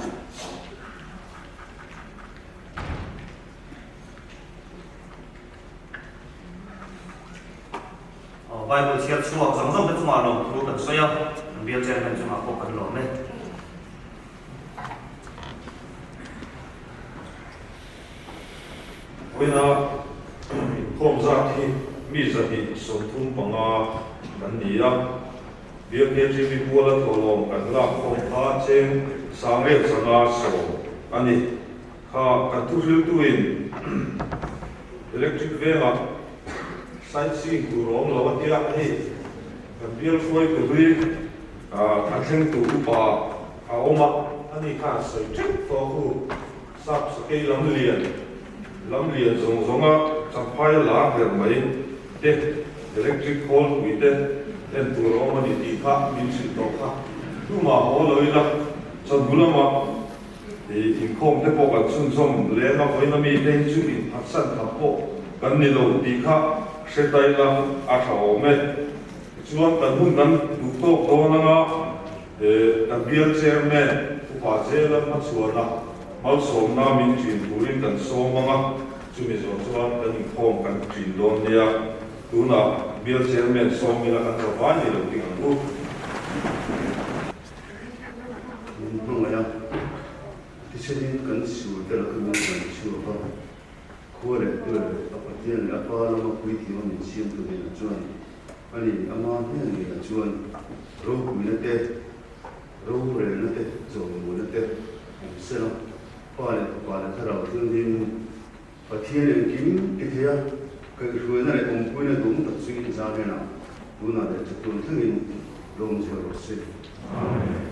Bible chhiar chhuak zawng zawng te chungah lawm thu kan sawi a, kan bial chairman chungah pawh kan lawm e. Vawiina inkhawm zat hi mi 235 kan ni a, Bial KGB puala thawhlawm kan lak khawm kha cheng 1510 a ni. Kha kan thuhriltuin electric vengah sightseeing tur a awm lo a tia hei kan bial hruaitu hlui a thlengtu upa a awm a, ani khan sawi teuh tawh a hu. Sap sakei lam lian, lam lian zawng zawnga champhai lar ber mai te, electric khawl pui te en tur a awm a ni tih kha min hrilh tawh kha. Tumah haw lo ila, chawhnu lama inkhawm te pawh kan chhunzawm lem a, vawiin ami te hi chu inphatsan khat pawh kan ni lo tih kha hre ta ila a tha awm e. Tichuan kan hun kan duh tawk dawn anga kan bial chairman Upa Zela hmachhuana malsawmna min thin turin kan sawm ang a. Chumi zawh chuan kan inkhawm kan ṭin dawn nia. Tunah Bial Chairman sawmila kan tha vai ni lo ting ang u. Min hmangaih a, tichenin kan sur te laka min kan chhuak a, khua leh tui leh a Pathian leh a Pa lama puithiam a min siamtu hnenah chuan ani ama hnen ngeiah chuan ropuina te, rorelna te, chawimawina te awm sela, Pa leh Fapa leh Thlarau Thianghlim Pathian engkim ti thei a, kaihhruaina leh awmpuina duhawm tak chu inzar hnenah tunah leh chatuan thlengin lawm zel rawh se. Amen.